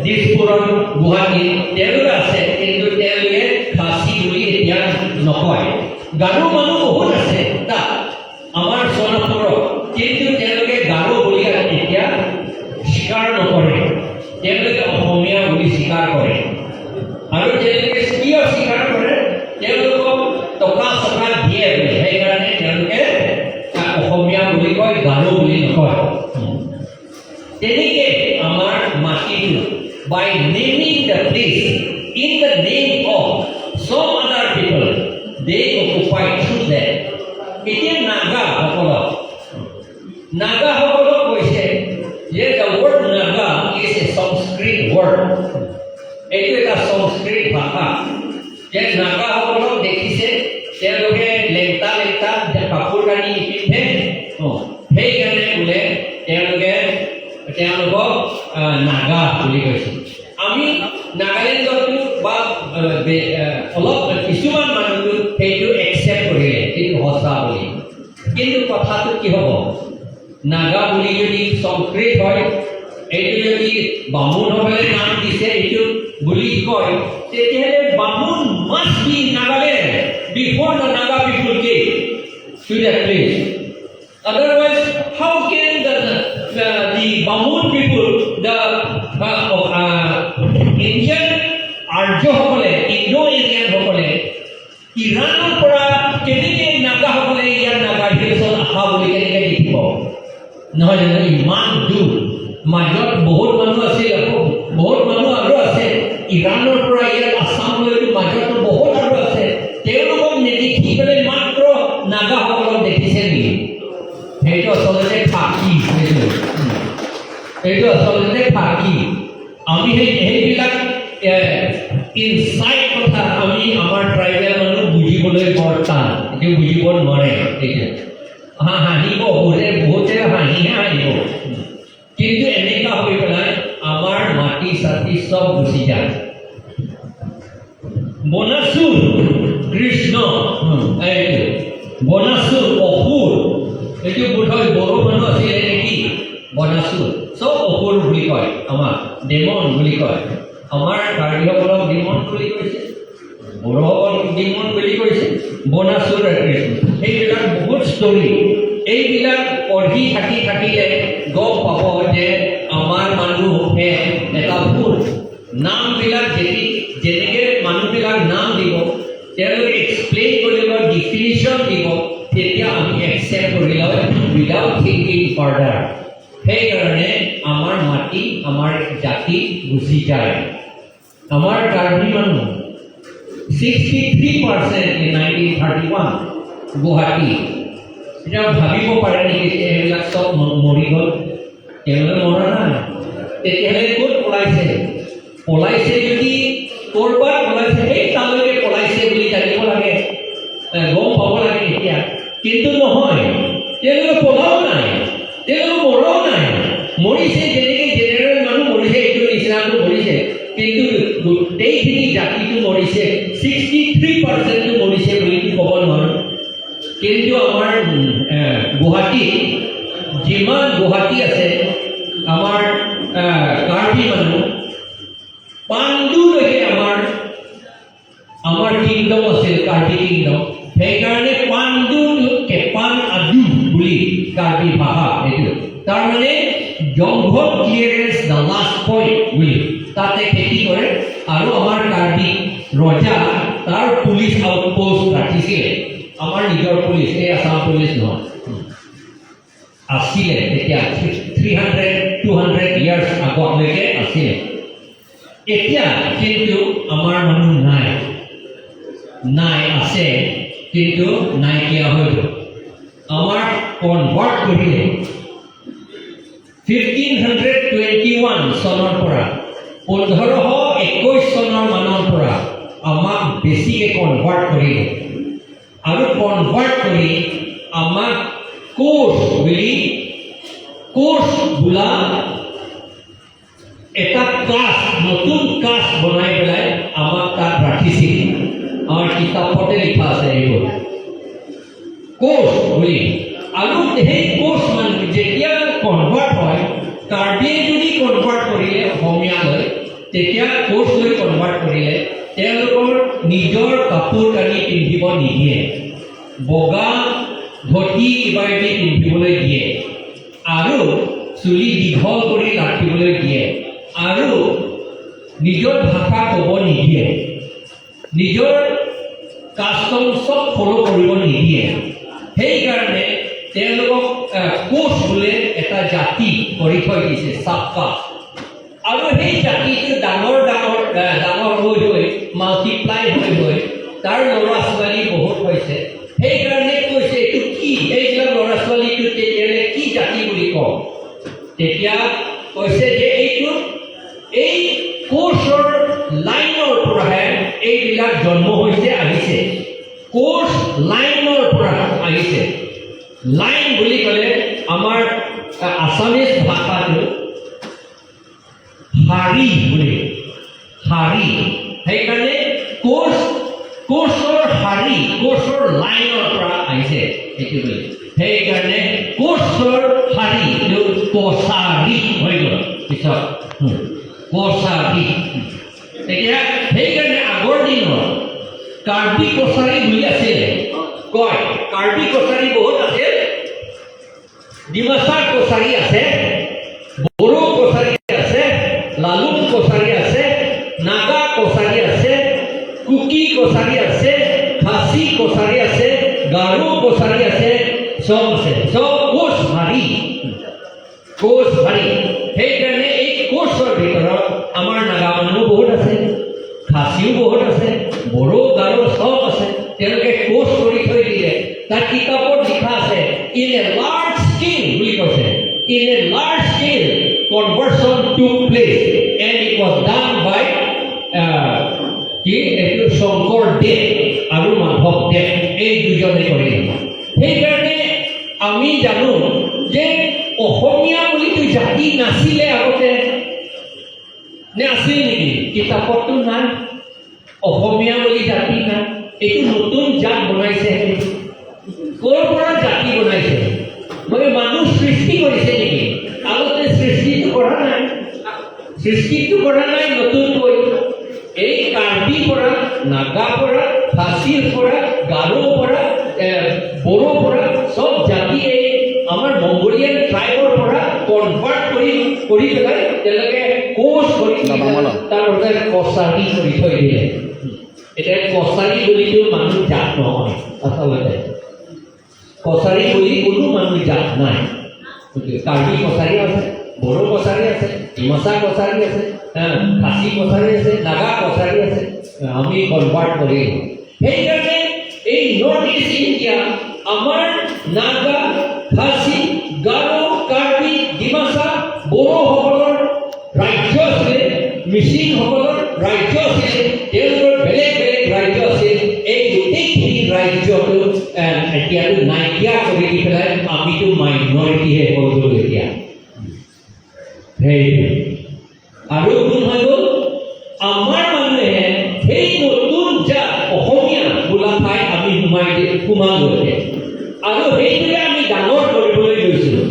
দিছপুৰত, গুৱাহাটীত তেওঁলোকে আছে, কিন্তু তেওঁলোকে খাচী বুলি এতিয়া নকয়। গাৰো মানুহ বহুত আছে তাত আমাৰ সোণাপুৰত, কিন্তু তেওঁলোকে গাৰো বুলি এতিয়া স্বীকাৰ নকৰে। তেওঁলোকে অসমীয়া বুলি স্বীকাৰ কৰে। আৰু তেওঁলোকে কিয় স্বীকাৰ কৰে? তেওঁলোকক টকা চকা দিয়ে বুলি। সেইকাৰণে তেওঁলোকে অসমীয়া বুলি কয়, গাৰো বুলি নকয়। তেনেকে আমাৰ মাটিটো by naming the place in the name of some other people, they occupy through that. এতিয়া নাগাসকলক কৈছে যে the word Naga is a Sanskrit word. এইটো এটা সংস্কৃত ভাষা। যে নাগাসকলক দেখিছে, তেওঁলোকে লেংটা লেংটা কাপোৰ কানি নিপিন্ধে, সেইকাৰণে বোলে তেওঁলোকে তেওঁলোকক নাগা বুলি কৈছে। আমি নাগালেণ্ডতো বা অলপ কিছুমান মানুহটো সেইটো একচেপ্ট কৰিলে, এইটো সঁচা বুলি। কিন্তু কথাটো কি হ'ব? নাগা বুলি যদি সংস্কৃত হয়, এইটো যদি বামুণসকলে নাম দিছে এইটো বুলি কয়, তেতিয়াহ'লে বামুণ must be Nagaland before the Naga people came to that place. Otherwise, how can the Bamun people, the Indian আৰ্যসকলে, Indo এৰিয়ানসকলে ইৰাণৰ পৰা কেনেকে নাগাসকলে ইয়াত নাগা হিলছত আহা বুলি কেনেকে দেখিব, নহয় জানো? ইমান দূৰ, মাজত বহুত মানুহ আছিল, আকৌ বহুত মানুহ আৰু আছে। ইৰাণৰ পৰা ইয়াত আছামলৈতো মাজতো বহুত আৰু আছে। তেওঁলোকক নেদেখি পেলাই মাত্ৰ নাগাসকলক দেখিছে নেকি? সেইটো আচলতে ফাঁকি। সেইটো আচলতে ফাঁকি। আমি সেইবিলাক ইনচাইড কথা আমি আমাৰ ট্ৰাইবেল মানুহ বুজিবলৈ বৰ টান। এইটো বুজিব নোৱাৰে। এইটো হাঁহিব বহুতে, বহুতে হাঁহিহে হাঁহিব। কিন্তু এনেকুৱা হৈ পেলাই আমাৰ মাটি চাটি চব গুচি যায়। বনাচুৰ কৃষ্ণ, এইটো বনাচুৰ অসুৰ, এইটো বোধহয় বড়ো মানুহ আছিলে নেকি বনাচুৰ। চব অসুৰ বুলি কয় আমাক, ডেমন বুলি কয়। আমাৰ কাৰ্বিসকলক ডিমন বুলি কৈছে, বড়োসকলক ডিমন বুলি কৈছে। বনাচুৰ কৃষ্ণ, সেইবিলাক বহুত ষ্টৰী। এইবিলাক পঢ়ি থাকিলে গম পাব যে আমাৰ মানুহে এটা ভুল নামবিলাক যেনেকৈ মানুহবিলাক নাম দিব, তেওঁলোকে এক্সপ্লেইন কৰিব, ডিফিনিশ্যন দিব, তেতিয়া আমি একচেপ্ট কৰি লয় উইদাউট থিংকিং ফাৰ্ডাৰ। সেইকাৰণে আমাৰ মাটি, আমাৰ জাতি গুচি যায়। আমাৰ কাৰ্বি মানুহ 63% in 1931 Guwahati. এতিয়া ভাবিব পাৰে নেকি যে এইবিলাক চব মৰি গ'ল? তেওঁলোকে মৰা নাই। তেতিয়াহ'লে ক'ত পলাইছে? পলাইছে যদি ক'ৰবাত পলাইছে, সেই তালৈকে পলাইছে বুলি জানিব লাগে, গম পাব লাগে এতিয়া। কিন্তু নহয়, তেওঁলোকে পলাও নাই, তেওঁলোকে মৰাও নাই। মৰিছে যেনেকে জেনেৰেল মানুহ মৰিছে, এইটো নিচিনাটো মৰিছে, কিন্তু গোটেইখিনি জাতিটো মৰিছে, 63%টো মৰিছে বুলিতো ক'ব নোৱাৰোঁ। কিন্তু আমাৰ গুৱাহাটীত যিমান গুৱাহাটী আছে, আমাৰ কাৰ্বি মানুহ পাণ্ডুলৈকে আমাৰ কিংডম আছিল, কাৰ্বি কিংডম। সেইকাৰণে পাণ্ডুটো কেপান আদু বুলি কাৰ্বি ভাষা এইটো। তাৰমানে জংঘল ক্লিয়াৰেঞ্চ the last point বুলি তাতে খেতি কৰে। আৰু আমাৰ কাৰ্বি ৰজা তাৰ পুলিচ আউটপোষ্ট ৰাখিছিলে। আমাৰ নিজৰ পুলিচ, এই আছাম পুলিচ নহয়, আছিলে তেতিয়া 300 2 200 years আগলৈকে আছিলে। এতিয়া কিন্তু আমাৰ মানুহ নাই। নাই, আছে, কিন্তু নাইকিয়া হৈ গ'ল। আমাৰ কনভাৰ্ট কৰিলে 1521 চনৰ পৰা, 1521 চনৰ মানৰ পৰা আমাক বেছিকৈ কনভাৰ্ট কৰিলে আৰু কনভাৰ্ট কৰি আমাক কোচ বুলি, কোচ বোলা এটা কাষ্ট, নতুন কাষ্ট বনাই পেলাই আমাক তাত ৰাখিছিল। আমাৰ কিতাপতে লিখা আছে এইবোৰ, কোচ বুলি। আৰু সেই কোচ মানুহ যেতিয়া কনভাৰ্ট হয়, কাৰ্বিয়ে যদি কনভাৰ্ট কৰিলে অসমীয়ালৈ, তেতিয়া কোচলৈ কনভাৰ্ট কৰিলে তেওঁলোকৰ নিজৰ কাপোৰ কানি পিন্ধিব নিদিয়ে, বগা ধুতি কিবা কিবি পিন্ধিবলৈ দিয়ে আৰু চুলি দীঘল কৰি ৰাখিবলৈ দিয়ে আৰু নিজৰ ভাষা ক'ব নিদিয়ে, নিজৰ কাষ্টম চব ফ'ল' কৰিব নিদিয়ে। সেইকাৰণে তেওঁলোকক কোচ বোলে এটা জাতি কৰি থৈ দিছে, চাব কাষ্ট। আৰু সেই জাতিটো ডাঙৰ ডাঙৰ ডাঙৰ হৈ হৈ, মাল্টিপ্লাই হৈ হৈ তাৰ ল'ৰা ছোৱালী বহুত হৈছে। সেইকাৰণে কৈছে, এইটো কি, এইবিলাক ল'ৰা ছোৱালীটো তেতিয়াহ'লে কি জাতি বুলি কওঁ? তেতিয়া কৈছে যে এইটো এই কোচৰ লাইনৰ পৰাহে এইবিলাক জন্ম হৈছে, আহিছে। কোচ লাইনৰ পৰা আহিছে। লাইন বুলি ক'লে আমাৰ আছামিজ ভাষাটো শাৰী বুলি, শাৰী। সেইকাৰণে কোচ, কোচৰ শাৰী, কোচৰ লাইনৰ পৰা আহিছে এইটো বুলি। সেইকাৰণে কোচৰ শাৰী, এইটো কছাৰী হৈ গ'ল পিছত। কছাৰী। এতিয়া সেইকাৰণে আগৰ দিনত কাৰ্বি কছাৰী বুলি আছিলে, কয়। কাৰ্বি কছাৰী বহুত আছিল, ডিমাচা কছাৰী আছে, বড়ো কছাৰী আছে, লালুং কছাৰী আছে, নাগা কছাৰী আছে, কুকি কছাৰী আছে, খাচী কছাৰী আছে, গাৰো কছাৰী আছে, চব আছে। চব কোচ শাৰী, কোচ শাৰী। সেইকাৰণে এই কোচৰ ভিতৰত আমাৰ নাগা মানুহো বহুত আছে, খাচীও বহুত আছে, বড়ো, গাৰো চব আছে। তেওঁলোকে কোচ কৰি থৈ দিলে। তাৰ কিতাপত লিখা আছে, ইন এ লাৰ্জ স্কেল বুলি কৈছে। In a large scale conversion took place and it was done by কি এইটো, শংকৰ দেৱ আৰু মাধৱ দেৱ, এই দুজনে কৰিলে। সেইকাৰণে আমি জানো যে অসমীয়া বুলিতো জাতি নাছিলে আগতে, নে আছিল নেকি? কিতাপততো নাই, অসমীয়া বুলি জাতি নাই। এইটো নতুন জাত বনাইছে। ক'ৰ পৰা জাতি বনাইছে? মানে মানুহ সৃষ্টি কৰিছে নেকি? আগতে সৃষ্টিটো কৰা নাই, সৃষ্টিটো কৰা নাই। নতুনকৈ এই কাৰ্বি পৰা, নাগা পৰা, খাচীৰ পৰা, গাৰো পৰা, বড়ো পৰা, চব জাতি এই আমাৰ মংগোলিয়ান ট্ৰাইবৰ পৰা কনভাৰ্ট কৰি কৰি পেলাই তেওঁলোকে কোচ কৰি তাৰ কছাৰী কৰি থৈ দিলে। এতিয়া কছাৰী বুলিতো মানুহ জাত নহয় আচলতে। কছাৰী বুলি কোনো মানুহ জাত নাই। কাৰ্বি কছাৰী আছে, বড়ো কছাৰী আছে, ডিমাচা কছাৰী আছে, খাচী কছাৰী আছে, নাগা কছাৰী আছে। আমি কনভাৰ্ট কৰিলোঁ। সেইকাৰণে এই নৰ্থ ইষ্ট ইণ্ডিয়া আমাৰ নাগা, খাচী, গাৰো, কাৰ্বি, ডিমাচা, বড়োসকলৰ ৰাজ্য আছিলে, মিচিংসকলৰ ৰাজ্য আছিলে, তেওঁলোকৰ বেলেগ বেলেগ ৰাজ্য আছিল। এই গোটেইখিনি ৰাজ্যটো এতিয়াতো নাইকিয়া কৰি দি পেলাই আমিতো মাইনৰিটিহে হৈ গ'লো এতিয়া। সেইটো আৰু কোন হৈ গ'ল? আমাৰ মানুহে সেই নতুন জাত অসমীয়া বোলা ঠাইত আমি সোমালো এতিয়া। আৰু সেইটোৰে আমি ডাঙৰ কৰিবলৈ লৈছোঁ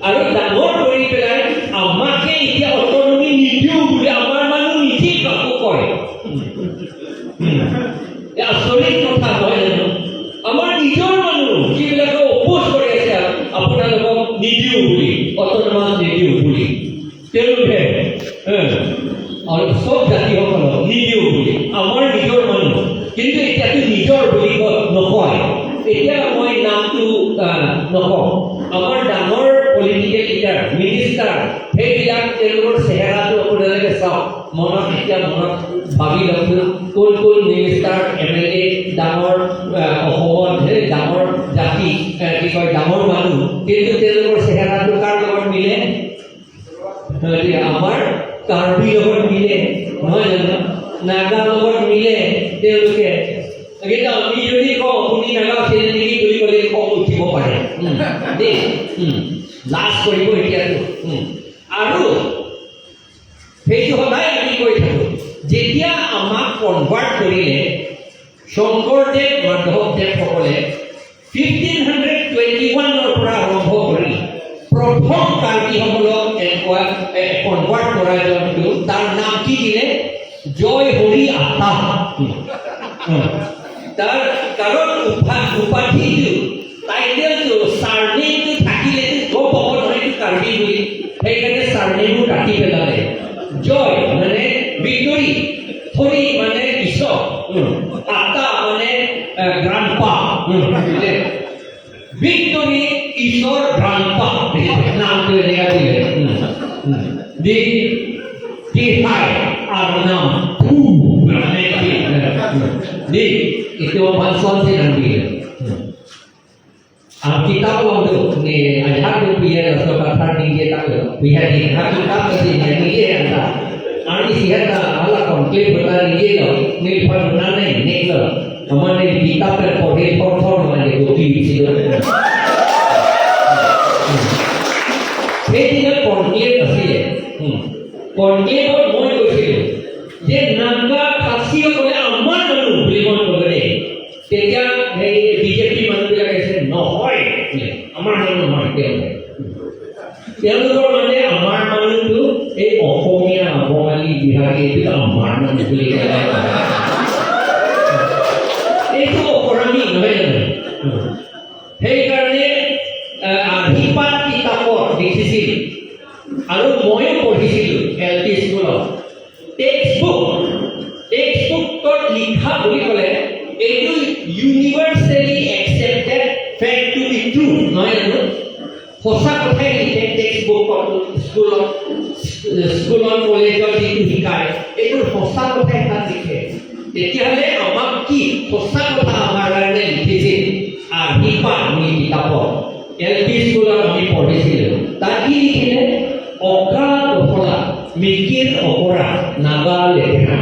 আৰু ডাঙৰ কৰি পেলাই আমাকে এতিয়া অটনমি নিদিওঁ বুলি আমাৰ মানুহ নিজেই কাকো কয়। এই আচৰিত কথা নহয় জানো? আমাৰ নিজৰ মানুহ যিবিলাকে অপোজ কৰি আছে, আপোনালোকক নিদিওঁ বুলি, অটনমাছ নিদিওঁ বুলি, তেওঁলোকে আৰু চব জাতিসকলক নিদিওঁ বুলি আমাৰ নিজৰ মানুহ। কিন্তু এতিয়াতো নিজৰ বুলি নকয়। এতিয়া মই নামটো নকওঁ। আমাৰ ডাঙৰ পলিটিকেল লিডাৰ, মিনিষ্টাৰ, সেইবিলাক তেওঁলোকৰ চেহেৰাটো আপোনালোকে চাওক। মনত এতিয়া মনত ভাবি লওকচোন, কোন কোন মিনিষ্টাৰ, এমএলএ ডাঙৰ, অসমত সেই ডাঙৰ জাতি, কি কয়, ডাঙৰ মানুহ, কিন্তু তেওঁলোকৰ চেহেৰাটো কাৰ লগত মিলে? আমাৰ কাৰ্বি লগত মিলে, নহয় জানো? নাগা লগত মিলে তেওঁলোকে। কিন্তু আমি যদি কওঁ, "আপুনি নাগা আছিলে নেকি" বুলি ক'লে খং উঠিব পাৰে দেই। লাজ কৰিব এতিয়াতো। আৰু সেইটো সদায় আমি কৈ থাকোঁ, যেতিয়া আমাক কনভাৰ্ট কৰিলে শংকৰদেৱ মাধৱদেৱসকলে, 1521ৰ পৰা আৰম্ভ কৰি প্ৰথম কাৰ্বিসকলক এনেকুৱা কনভাৰ্ট কৰা জনটো, তাৰ নাম কি দিলে? জয় হৰি আতা। তাৰ কাৰণ উপাধিটো, টাইটেলটো, চাৰনেমটো থাকিলে গম পাব নহয় এইটো কাৰ্বি বুলি। সেইকাৰণে চাৰনেমো কাটি পেলালে। জয় মানে ভিক্টৰী, হৰি মানে ঈশ্বৰ, আতা মানে গ্ৰাণ্ডপা। ভিক্টৰী ঈশ্বৰ গ্ৰাণ্ডপা, নামটো এনেকা দিলে। দি কি হাই আৰু নাম ফু মানে কি di itu bantuan sih nanti. Ang kitab lang tu ni ajar tu piye so kathar nije tak piye di ha kitab kasi nije anta ani sihat ala complete হতা নিজে লো নির্ভর না নাই নেকলো আমার নে কিতাবের পড়ে ফর ফর মানে গতি ছিল। সেইদিনা কনক্লেভ আছিলে। কনক্লেভত মই কৈছিলোঁ যে নাগা খাচীসকলে আমাৰ মানুহ বুলি মই ক'লো দেই। তেতিয়া সেই বিজেপি মানুহবিলাকে কৈছে, নহয় বোলে, আমাৰ মানুহ নহয় তেওঁলোকে। তেওঁলোকৰ মানে আমাৰ মানুহটো এই অসমীয়া, বঙালী, বিহাৰী, এইটো আমাৰ মানুহ বুলি কয়। এইটো অপৰামী নহয় জানো? সেইকাৰণে আৰ্হিপাঠ কিতাপত লিখিছিল আৰু ময়ো পঢ়িছিলোঁ এল পি স্কুলত। টেক্সট বুকত লিখা বুলি ক'লে এইটো universally accepted fact to be true, নহয় জানো? সঁচা কথাই লিখে টেক্সট বুকত। স্কুলত, কলেজত যিটো শিকায়, এইটো সঁচা কথাই তাত লিখে। তেতিয়াহ'লে আমাক কি সঁচা কথা আমাৰ কাৰণে লিখিছিল আৰ্হিপাঠ বুলি কিতাপত, এল পি স্কুলত আমি পঢ়িছিলোঁ, তাত কি লিখিলে? অকা দফলা মিকিৰ অকৰা নাগা লেতেৰা।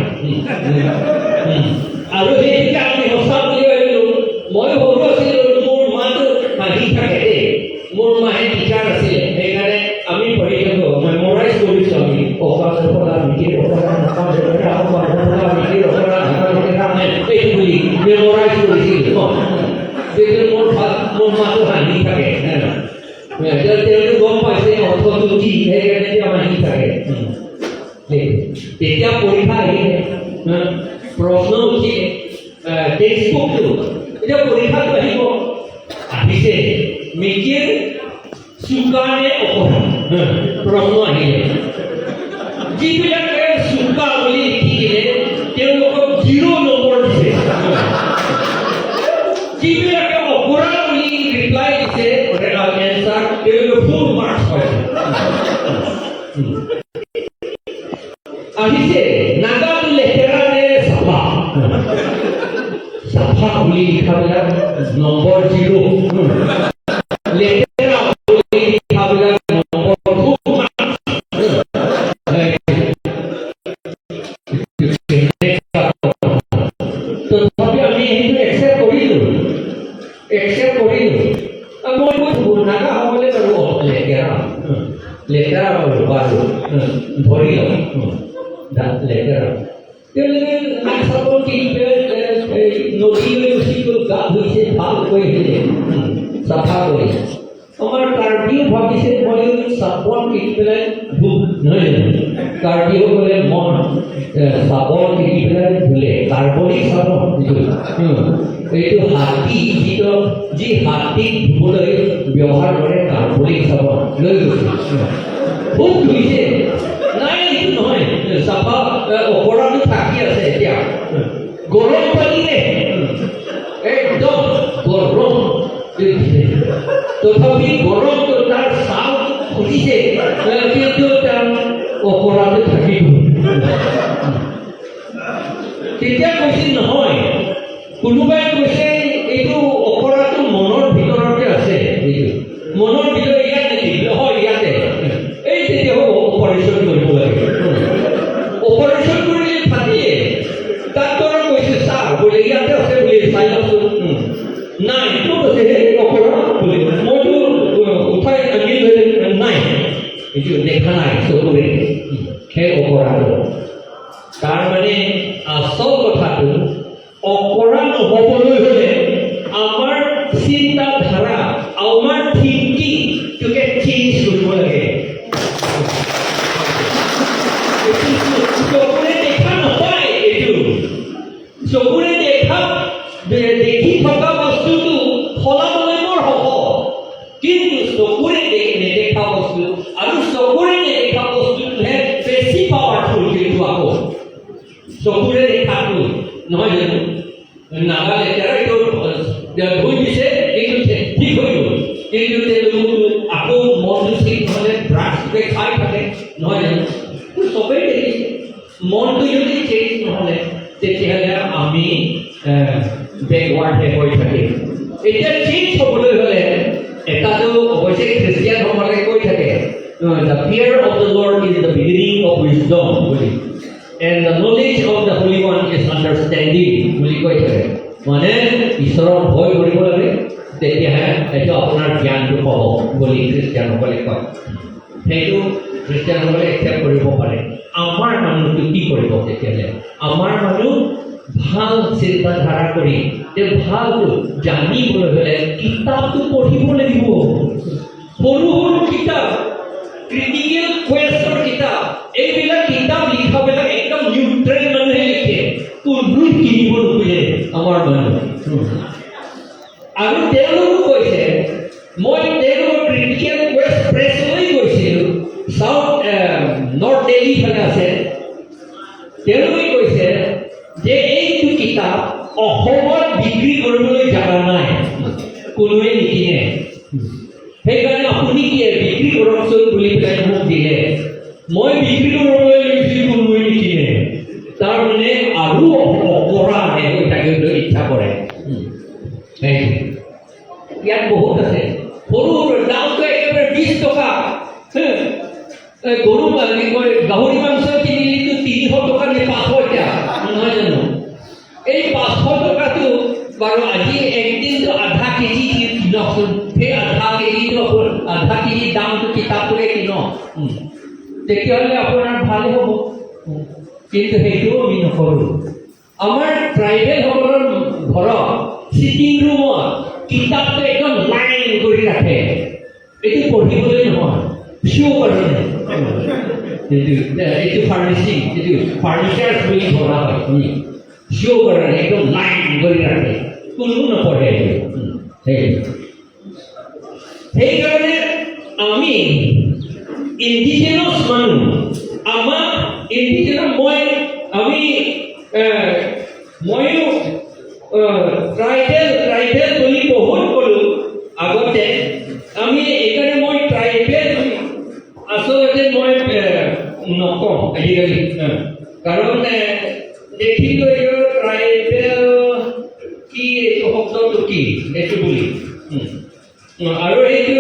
আৰু সেইটোকে আমি সঁচা বুলি ভাবিলোঁ। মই সৰু আছিলোঁ, মোৰ মাটো হাঁহি থাকে দেই। মোৰ মাহে টিচাৰ আছিলে, সেইকাৰণে আমি পঢ়ি থাকোঁ, মেমৰাইজ কৰিছোঁ আমি, অকা দফলা মিকিৰ অকৰা নাগা লেতেৰা, অকা দফলা মিকিৰ অকৰা নাগা লেতেৰা, এইটো বুলি মেমৰাইজ কৰিছিলোঁ। তেতিয়া মোৰ মাটো হাঁহি থাকে। এতিয়া তেওঁলোকে গম পাইছে অৰ্থটো কি, সেইকাৰণে তেওঁ হাঁহি থাকে। তেতিয়া পৰীক্ষা আহিলে, প্ৰশ্ন উঠিলে টেক্সট বুকটো, এতিয়া পৰীক্ষাটো আহিব, আহিছে মিকিৰ চোকা নে অকৰা, প্ৰশ্ন আহিলে। যিবিলাকে চোকা বুলি লিখি দিলে, তেওঁলোকক জিৰ' নম্বৰ দিছে। যিবিলাকে অকৰা বুলি ৰিপ্লাই দিছে, এনচাৰ, তেওঁলোকে ফুল মাৰ্কছ পাইছে। আহিছে নাগাটো লেতেৰা নে চাফা? চাফা বুলি লিখাবিলাক নম্বৰ জিৰ', লেতেৰা বুলি লিখাবিলাক নম্বৰ ফুল মাৰ্কছ। কেনেকুৱা কথা! তথাপি আমি সেইটো একচেপ্ট কৰিলোঁ, একচেপ্ট কৰিলোঁ। আৰু মই কৈছোঁ, নাগাসকলে বাৰু লেতেৰা, লেতেৰা বাৰু বাৰু ধৰি লওক লেতেৰা। তেওঁলোকে নাক চাপৰ কিনি পেলাই এই নদীলৈ গুচি গ'ল, গা ধুইছে, ভালকৈ আহিলে চাফা কৰি। আমাৰ কাৰ্বিও ভাবিছে, ময়ো চাবোন কিনি পেলাই ধুম, নহয় জানো? কাৰ্বিসকলে মন চাবোন কিনি পেলাই ধুলে, কাৰ্বনিক চাবোন এইটো। এইটো হাতী যিটো, যি হাতীক ধুবলৈ ব্যৱহাৰ কৰে, কাৰ্বনিক চাবোন লৈ গৈছে, খুব ধুইছে। নাই, এইটো নহয় চাফা, অকৰাটো থাকি আছে। এতিয়া গৰম পানীৰে, একদম গৰম। অকৰাটো থাকি গ'ল। তেতিয়া কৈছিল নহয়, কোনোবাই কৈছে এইটো অকৰাটো মনৰ ভিতৰতে আছে, এইটো মনৰ ভিতৰত ইয়াত নেকি? হয়, ইয়াতে। এই তেতিয়া অপাৰেশ্যন কৰিব লাগে। অপাৰেশ্যন কৰিলে ফাটিয়ে। ডাক্তৰে কৈছে, ছাৰ বোলে, ইয়াতে আছে বুলি, চাই লওকচোন। নাই, ক'ত আছে সেই অকৰা বোলে, মইতো উঠাই আনিলো, নাই, এইটো দেখা নাই চকুৰে সেই অকৰাটো। তাৰ মানে আচল কথাটো, অকৰা নহ'বলৈ হ'লে আমাৰ চিন্তাধাৰা, আমাৰ থিংকিংটোকে চেঞ্জ কৰিব লাগে। এইটো চকুৰে দেখা নাপায়। এইটো চকুৰে দেখি থকা বস্তুটো সলাবলৈ বৰ সহজ, কিন্তু চকুৰে নেদেখা বস্তু আৰু চকুৰে নেদেখা বস্তুটোহে বেছি পাৱাৰফুল। কিন্তু আকৌ চকুৰে দেখাটো নহয় জানো? নাগা লেতেৰা, এইটো ধুই দিছে, কিন্তু ঠিক হৈ গ'ল। কিন্তু তেওঁলোক আকৌ মনটো ঠিক নহ'লে ড্ৰাগছটোকে খাই থাকে, নহয় জানো? চবেই দেখিছে। মনটো যদি চেঞ্জ নহ'লে, তেতিয়াহ'লে আমি বেকৱাৰ্ডহে হৈ থাকিম। এতিয়া চেঞ্জ হ'বলৈ হ'লে এটাটো অৱশ্যে খ্ৰীষ্টিয়ানসকলে কৈ থাকে, "The fear of the Lord is the beginning of wisdom" বুলি, "and the knowledge of the Holy One is understanding" বুলি কৈ থাকে। মানে ঈশ্বৰক ভয় কৰিব লাগে, তেতিয়াহে এইটো আপোনাৰ জ্ঞানটো পাব বুলি খ্ৰীষ্টিয়ানসকলে কয়। সেইটো খ্ৰীষ্টিয়ানসকলে একচেপ্ট কৰিব পাৰে। আমাৰ মানুহটো কি কৰিব তেতিয়াহ'লে? আমাৰ মানুহ ভাল চিন্তাধাৰা কৰি তেওঁ ভালটো জানিবলৈ হ'লে কিতাপটো পঢ়িব লাগিব। সৰু সৰু কিতাপ, ক্ৰিটিকেল কুৱেষ্টৰ কিতাপ, এইবিলাক কিতাপ লিখাবিলাক একদম নিউট্ৰেল মানুহে লিখে। কোনো কিনিব নোখোজে আমাৰ মানুহ। আৰু তেওঁলোকো কৈছে, মই তেওঁলোকৰ ক্ৰিটিকেল কুৱেষ্ট প্ৰেছলৈ গৈছিলোঁ, চাউথ নৰ্থ দিল্লী ফালে আছে। তেওঁলোকে কৈছে যে এইটো কিতাপ অসমত বিক্ৰী কৰিবলৈ জাগা নাই, কোনোৱে নিকিনে, সেইকাৰণে আপুনি কি বিক্ৰী কৰকচোন বুলি পেলাই মোক দিলে। মই বিক্ৰী কৰিবলৈ লৈছিলোঁ, কোনোৱে নিকিনে। তাৰমানে আৰু অকৰাহে হৈ থাকিবলৈ ইচ্ছা কৰে। সেইটো ইয়াত বহুত আছে। সৰু সৰু, দামটো একেবাৰে 20 টকা। হে, এই গৰু কি কয়, গাহৰি মাংস কিনিলেতো 300 টকা নে 500 এতিয়া, নহয় জানো? এই 500 টকাটো বাৰু আজি একদিনটো আধা কেজি কিনকচোন। সেই আধা কেজিটো, আধা কেজি দামটো কিতাপটোকে কিনক, তেতিয়াহ'লে আপোনাৰ ভাল হ'ব। কিন্তু সেইটোও আমি নকৰোঁ। আমাৰ ট্ৰাইবেলসকলৰ ঘৰত চিটিং ৰুমত কিতাপটো একদম লাইন কৰি ৰাখে। এইটো পঢ়িবলৈ নহয়, শ্ব' কাৰণে। এইটো এইটো ফাৰ্নিচিং, এইটো ফাৰ্নিচাৰ বুলি ধৰা হয়। শ্ব' কাৰণে একদম লাইন কৰি ৰাখে, কোনো নপঢ়ে এইটো। সেইকাৰণে আমি ইণ্ডিজেনাছ মানুহ, আমাক ইণ্ডিজেনাছ, মই আমি ময়ো ট্ৰাইবেল ট্ৰাইবেল বুলি বহুত ক'লোঁ আগতে। আমি এইকাৰণে মই ট্ৰাইবেল আচলতে মই নকওঁ আজিকালি, কাৰণ দেখিলোঁ এইটো ট্ৰাইবেল কি, এইটো শব্দটো কি এইটো বুলি। আৰু এইটো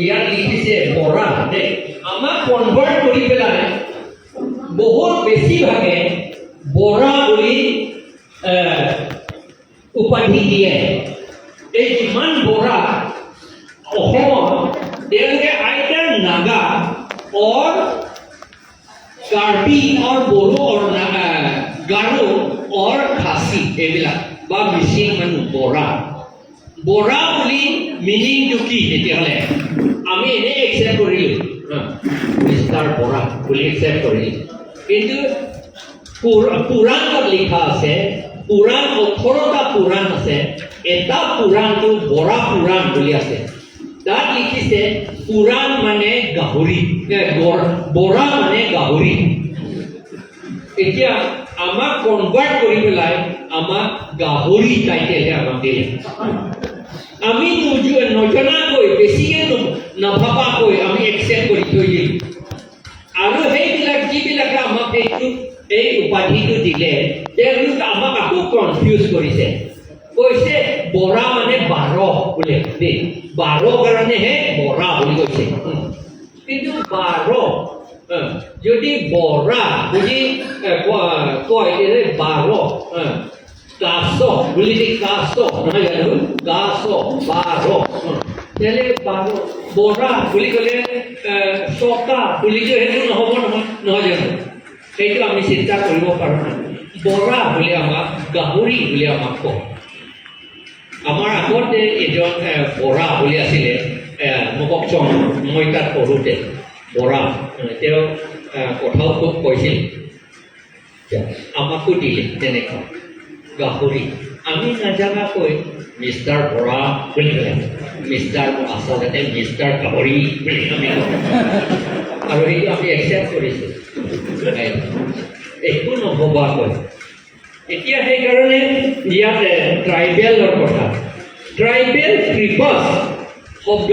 ইয়াত লিখিছে বৰা দেই, আমাক কনভাৰ্ট কৰি পেলাই বহুত বেছিভাগে বৰা বুলি উপাধি দিয়ে। এই যিমান বৰা অসমত, তেওঁলোকে আইদাৰ নাগা অৰ কাৰ্বি অৰ বড়ো অৰ গাৰো অৰ খাচী এইবিলাক বা মিচিং মানুহ বৰা। বৰা বুলি মিনিংটো কি তেতিয়াহ'লে? আমি এনেই একচেপ্ট কৰিলোঁ, মিষ্টাৰ বৰা বুলি একচেপ্ট কৰিলোঁ। কিন্তু পুৰাণত লিখা আছে, পুৰাণ 18টা পুৰাণ আছে, এটা পুৰাণটো বৰা পুৰাণ বুলি আছে। তাত লিখিছে পুৰাণ মানে গাহৰি, বৰা মানে গাহৰি। এতিয়া আমাক কনভাৰ্ট কৰি পেলাই আমাক গাহৰি টাইটেলহে আমাক দিলে। আমি নজনাকৈ, বেছিকে নাভাবাকৈ আমি একচেপ্ট কৰি থৈ দিলোঁ। আৰু সেইবিলাক যিবিলাকে আমাক সেইটো এই উপাধিটো দিলে, তেওঁলোকে আমাক আকৌ কনফিউজ কৰিছে। কৈছে বৰা মানে 12 বোলে দেই, 12 কাৰণেহে বৰা বুলি কৈছে। কিন্তু 12 যদি বৰা বুলি কয়, তেতিয়া 12 কাছ বুলি দি কাছ নহয় জানো? কাছ 12, তেতিয়াহ'লে 12 বৰা বুলি ক'লে চকা বুলিতো সেইটো নহ'ব নহয়, নহয় জানো? সেইটো আমি চিন্তা কৰিব পাৰোঁ নাই। বৰা বুলি আমাক গাহৰি বুলি আমাক কয়। আমাৰ আগতে এজন বৰা বুলি আছিলে মককচং, মই তাত পঢ়োঁতে বৰা, তেওঁ কথাও খুব কৈছিল। আমাকো দিলে তেনেকুৱা গাহৰি। আমি নাজানাকৈ মিষ্টাৰ বৰা বুলি ক'লে, মিষ্টাৰ আচলতে মিষ্টাৰ গাহৰি বুলি আমি কওঁ, আৰু সেইটো আমি একচেপ্ট কৰিছোঁ একো নভবাকৈ। এতিয়া সেইকাৰণে ইয়াত ট্ৰাইবেলৰ কথা, ট্ৰাইবেল ট্ৰিবছ শব্দ,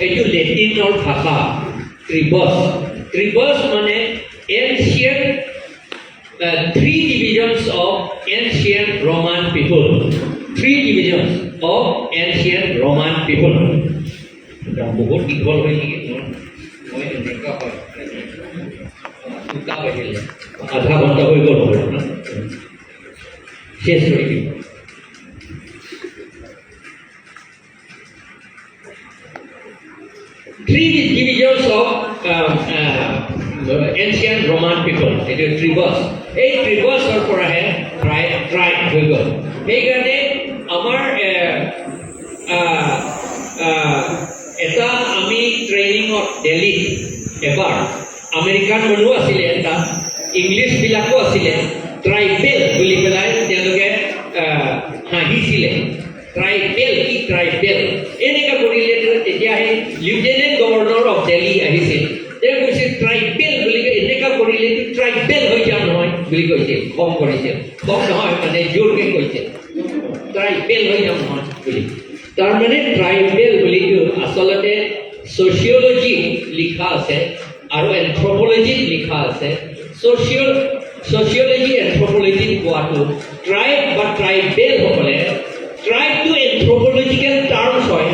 এইটো লেটিনৰ ভাষা। ট্ৰিবছ, ট্ৰিবছ মানে ancient three divisions of ancient Roman people, three divisions of ancient Roman people. বহুত দীঘল হয় নেকি মোৰ? মই এনেকুৱা হয়, 2টা বাজিলে, আধা ঘণ্টা হৈ গ'ল, শেষ কৰি দিম। Three divisions of ancient Roman people, এইটো ট্ৰিবছ। এই ট্ৰিবছৰ পৰাহে ট্ৰাইব হৈ গ'ল। সেইকাৰণে আমাৰ এটা আমি ট্ৰেইনিঙত দিল্লীত এবাৰ আমেৰিকান মানুহ আছিলে, তাত ইংলিছবিলাকো আছিলে, ট্ৰাইবেল বুলি পেলাই তেওঁলোকে হাঁহিছিলে। ট্ৰাইবেল কি ট্ৰাইবেল এনেকুৱা কৰিলে, তেতিয়া সেই লিউটেনেণ্ট গভৰ্ণৰ অফ দিল্লী আহিছিল। তেওঁ কৈছিল ট্ৰাইবেল বুলি এনেকুৱা কৰিলে ট্ৰাইবেল হৈ যাম নহয় বুলি কৈছিল। খং কৰিছিল, খং নহয় মানে জোৰকৈ কৈছিল ট্ৰাইবেল হৈ যাম নহয় বুলি। তাৰমানে ট্ৰাইবেল বুলিটো আচলতে ছ'চিয়লজিত লিখা আছে আৰু এন্থ্ৰপলজিত লিখা আছে। ছ'চিয়লজি এন্থ্ৰপলজিত কোৱাটো ট্ৰাইব বা ট্ৰাইবেলসকলে, ট্ৰাইবটো এন্থ্ৰপলজিকেল টাৰ্মছ হয়,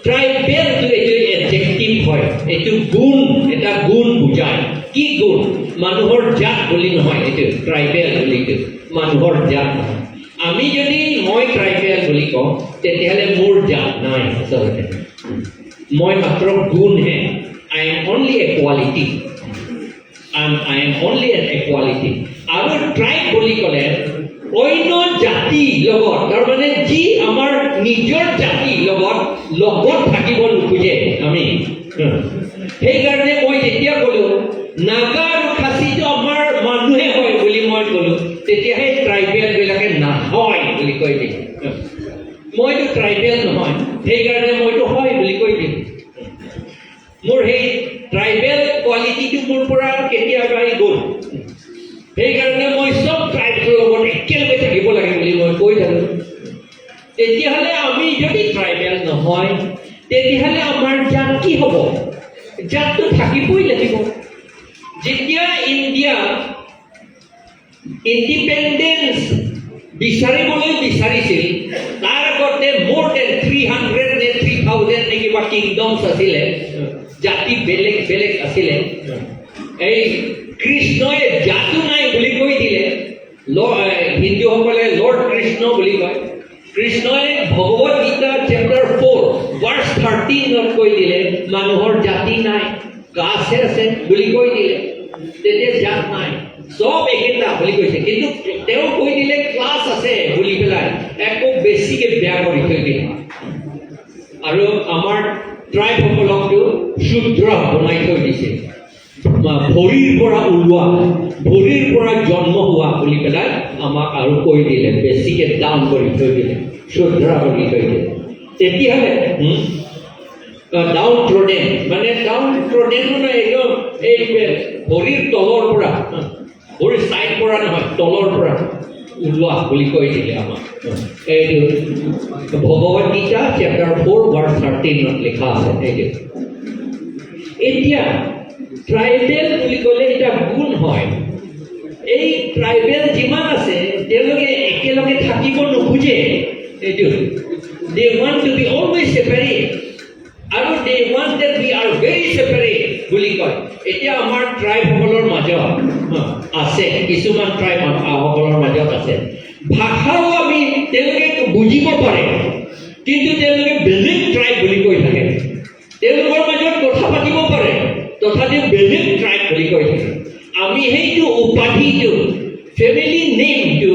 ট্ৰাইবেলটো এইটো এডজেক্টিভ হয়, এইটো গুণ, এটা গুণ বুজায়। কি গুণ? মানুহৰ জাত বুলি নহয়, এইটো ট্ৰাইবেল বুলিটো মানুহৰ জাত নহয়। আমি যদি মই ট্ৰাইবেল বুলি কওঁ, তেতিয়াহ'লে মোৰ জাত নাই আচলতে, মই মাত্ৰ গুণহে। I am only a quality, I am only an a quality. আৰু ট্ৰাইব বুলি ক'লে অন্য জাতিৰ লগত, তাৰমানে যি আমাৰ নিজৰ জাতিৰ লগত থাকিব নোখোজে আমি। সেইকাৰণে মই যেতিয়া ক'লোঁ নাগা আৰু খাচীটো আমাৰ মানুহে হয় বুলি মই ক'লোঁ, তেতিয়াহে ট্ৰাইবেলবিলাকে নহয় বুলি কৈ দিলে। মইতো ট্ৰাইবেল নহয়, সেইকাৰণে মইতো হয় বুলি কৈ দিলোঁ। মোৰ সেই ট্ৰাইবেল কোৱালিটিটো মোৰ পৰা কেতিয়াবাই গ'ল। সেইকাৰণে মই চব ট্ৰাইবছৰ লগত একেলগে থাকিব লাগে বুলি মই কৈ থাকোঁ। তেতিয়াহ'লে আমি যদি ট্ৰাইবেল নহয়, তেতিয়াহ'লে আমাৰ জাত কি হ'ব? জাতটো থাকিবই লাগিব। যেতিয়া ইণ্ডিয়া ইণ্ডিপেণ্ডেঞ্চ বিচাৰিবলৈ বিচাৰিছিল, তাৰ আগতে মোৰ then 300 নে 3000 নে কিবা কিংডমছ আছিলে, জাতি বেলেগ বেলেগ আছিলে। এই কৃষ্ণই জাতো নাই বুলি কৈ দিলে। হিন্দুসকলে লৰ্ড কৃষ্ণ বুলি কয়। কৃষ্ণই ভগৱত গীতা চেপ্টাৰ 4 ভাৰ্চ 13ত কৈ দিলে মানুহৰ জাতি নাই, কাষ্টহে আছে বুলি কৈ দিলে। তেতিয়া জাত নাই, চব একেটা বুলি কৈছে। কিন্তু তেওঁ কৈ দিলে ক্লাছ আছে বুলি পেলাই একো বেছিকে বেয়া কৰি থৈ দিলে। আৰু আমাৰ ট্ৰাইবসকলকতো শূদ্ৰ বনাই থৈ দিছে, ভৰিৰ পৰা ওলোৱা, ভৰিৰ পৰা জন্ম হোৱা বুলি পেলাই আমাক আৰু কৈ দিলে, বেছিকে ডাউন কৰি থৈ দিলে, শূদ্ৰ কৰি থৈ দিলে। তেতিয়াহ'লে ডাউন ট্ৰডেন মানে ডাউন ট্ৰডেন মানে একদম এই ভৰিৰ তলৰ পৰা, ভৰিৰ চাইড পৰা নহয়, তলৰ পৰা ওলোৱা বুলি কৈ দিলে আমাক। এইটো ভগৱত গীতা চেপ্টাৰ 4 ভাৰ্চ 13ত লিখা আছে এইটো। এতিয়া ট্ৰাইবেল বুলি ক'লে এটা গুণ হয়। এই ট্ৰাইবেল যিমান আছে, তেওঁলোকে একেলগে থাকিব নোখোজে। এইটো they want to be always separate আৰু they want that we are very separate বুলি কয়। এতিয়া আমাৰ ট্ৰাইবসকলৰ মাজত আছে, কিছুমান ট্ৰাইব সকলৰ মাজত আছে। ভাষাও আমি তেওঁলোকে বুজিব পাৰে, কিন্তু তেওঁলোকে বেলেগ ট্ৰাইব বুলি কৈ থাকে। তেওঁলোকৰ মাজত কথা পাতিব পাৰে, তথাপিও বেলেগ ট্ৰাইব বুলি কৈ থাকে। আমি সেইটো উপাধিটো, family নেমটো,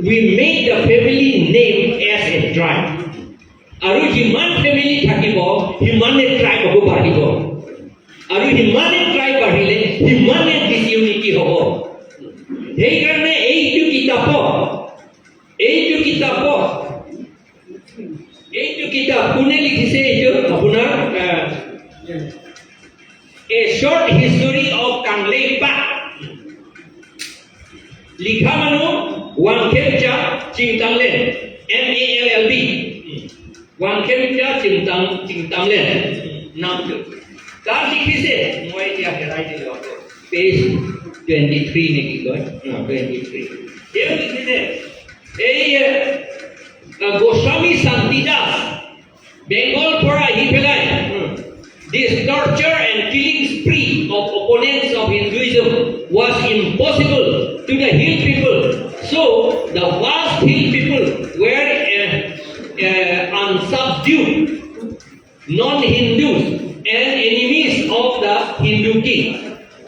we made the family name as a tribe. আৰু যিমান ফেমিলি থাকিব, সিমানে ট্ৰাইব হ'ব, বাঢ়িব। আৰু সিমানে ট্ৰাইব বাঢ়িলে সিমানে ডিছইউনিটি হ'ব। সেইকাৰণে এইটো কিতাপত, এইটো কিতাপ কোনে লিখিছে? এইটো আপোনাৰ A Short History of Kangleipak, লিখা মানুহ ৱাংখেমচা চিংটাংলেন, এমএএলএলবি, ৱাংখেমচা চিংটাংলেন নামটো। তাত লিখিছে, মই এতিয়া হেৰাই দিলোঁ আকৌ, পেজ 23 নেকি কয়, 23। তেওঁ লিখিছে, এই গোস্বামী শান্তিদাস বেংগল পৰা আহি পেলাই, this torture and killing spree of opponents of Hinduism was impossible to the hill people. So the vast hill people were unsubdued non-Hindus and enemies of the Hindu king.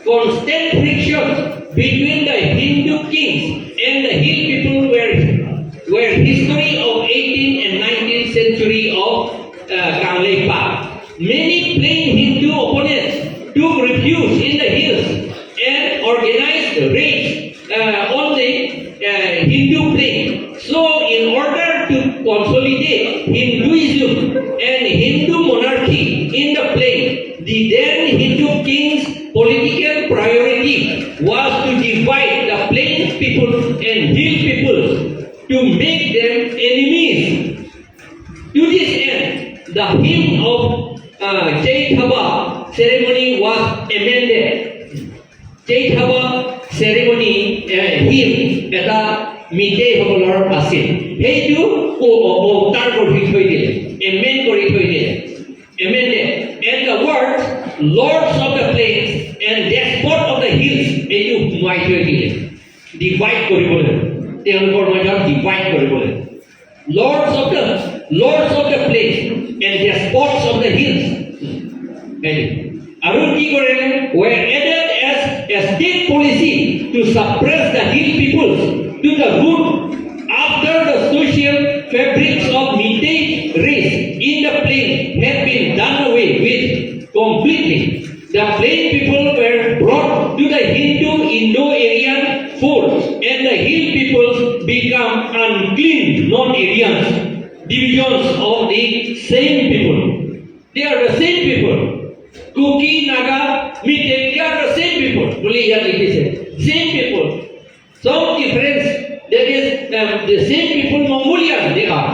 Constant friction between the Hindu kings and the hill people were history of 18th and 19th century of Kangleipak. Many plain Hindu opponents took refuge in the hills and organized raids on the Hindu plain. So, in order to consolidate Hinduism and Hindu monarchy in the plain, the then Hindu king's political priority was to divide the plain people and hill people to make them enemies. To this end, the hymn of Cheitaba ceremony was amended. Cheitaba ceremony hymn এটা মিতেইসকলৰ আছিল, সেইটো alter কৰি থৈ দিলে, amend কৰি থৈ দিলে, amended. And the words "lords of the plains" and "despot of the hills" এইটো সোমাই থৈ দিলে ডিভাইড কৰিবলৈ, তেওঁলোকৰ মাজত ডিভাইড কৰিবলৈ। Lords of the plains and despots of the hills. সেইটো। আৰু কি কৰিলে? Were added as a state policy to suppress the hill peoples to the root after the social fabrics of Meitei race in the plain had been done away with completely. The plain people were brought to the Hindu Indo-Aryan fold and the hill peoples become unclean non-Aryans, divisions of the same people. They are the same people. Kuki, Naga, Meitei, they are the same people. বুলি ইয়াত লিখিছে। Same people. Some difference, that is the same people, Mongolian they are.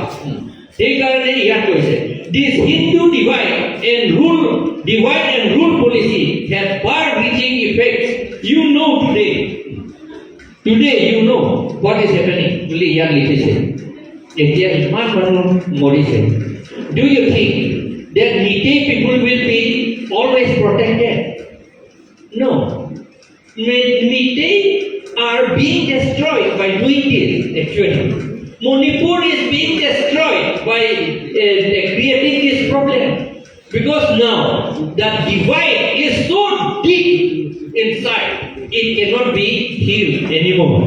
সেইকাৰণে ইয়াত কৈছে, this Hindu divide and rule policy had far reaching effects. You know today. Today you know what is happening বুলি ইয়াত লিখিছে। এতিয়া ইমান মানুহ মৰিছে। Do you think that Meitei people will be always protected? No. Meitei are being destroyed by doing this, actually. Manipur is being destroyed by creating this problem. Because now the divide is so deep inside, it cannot be healed anymore.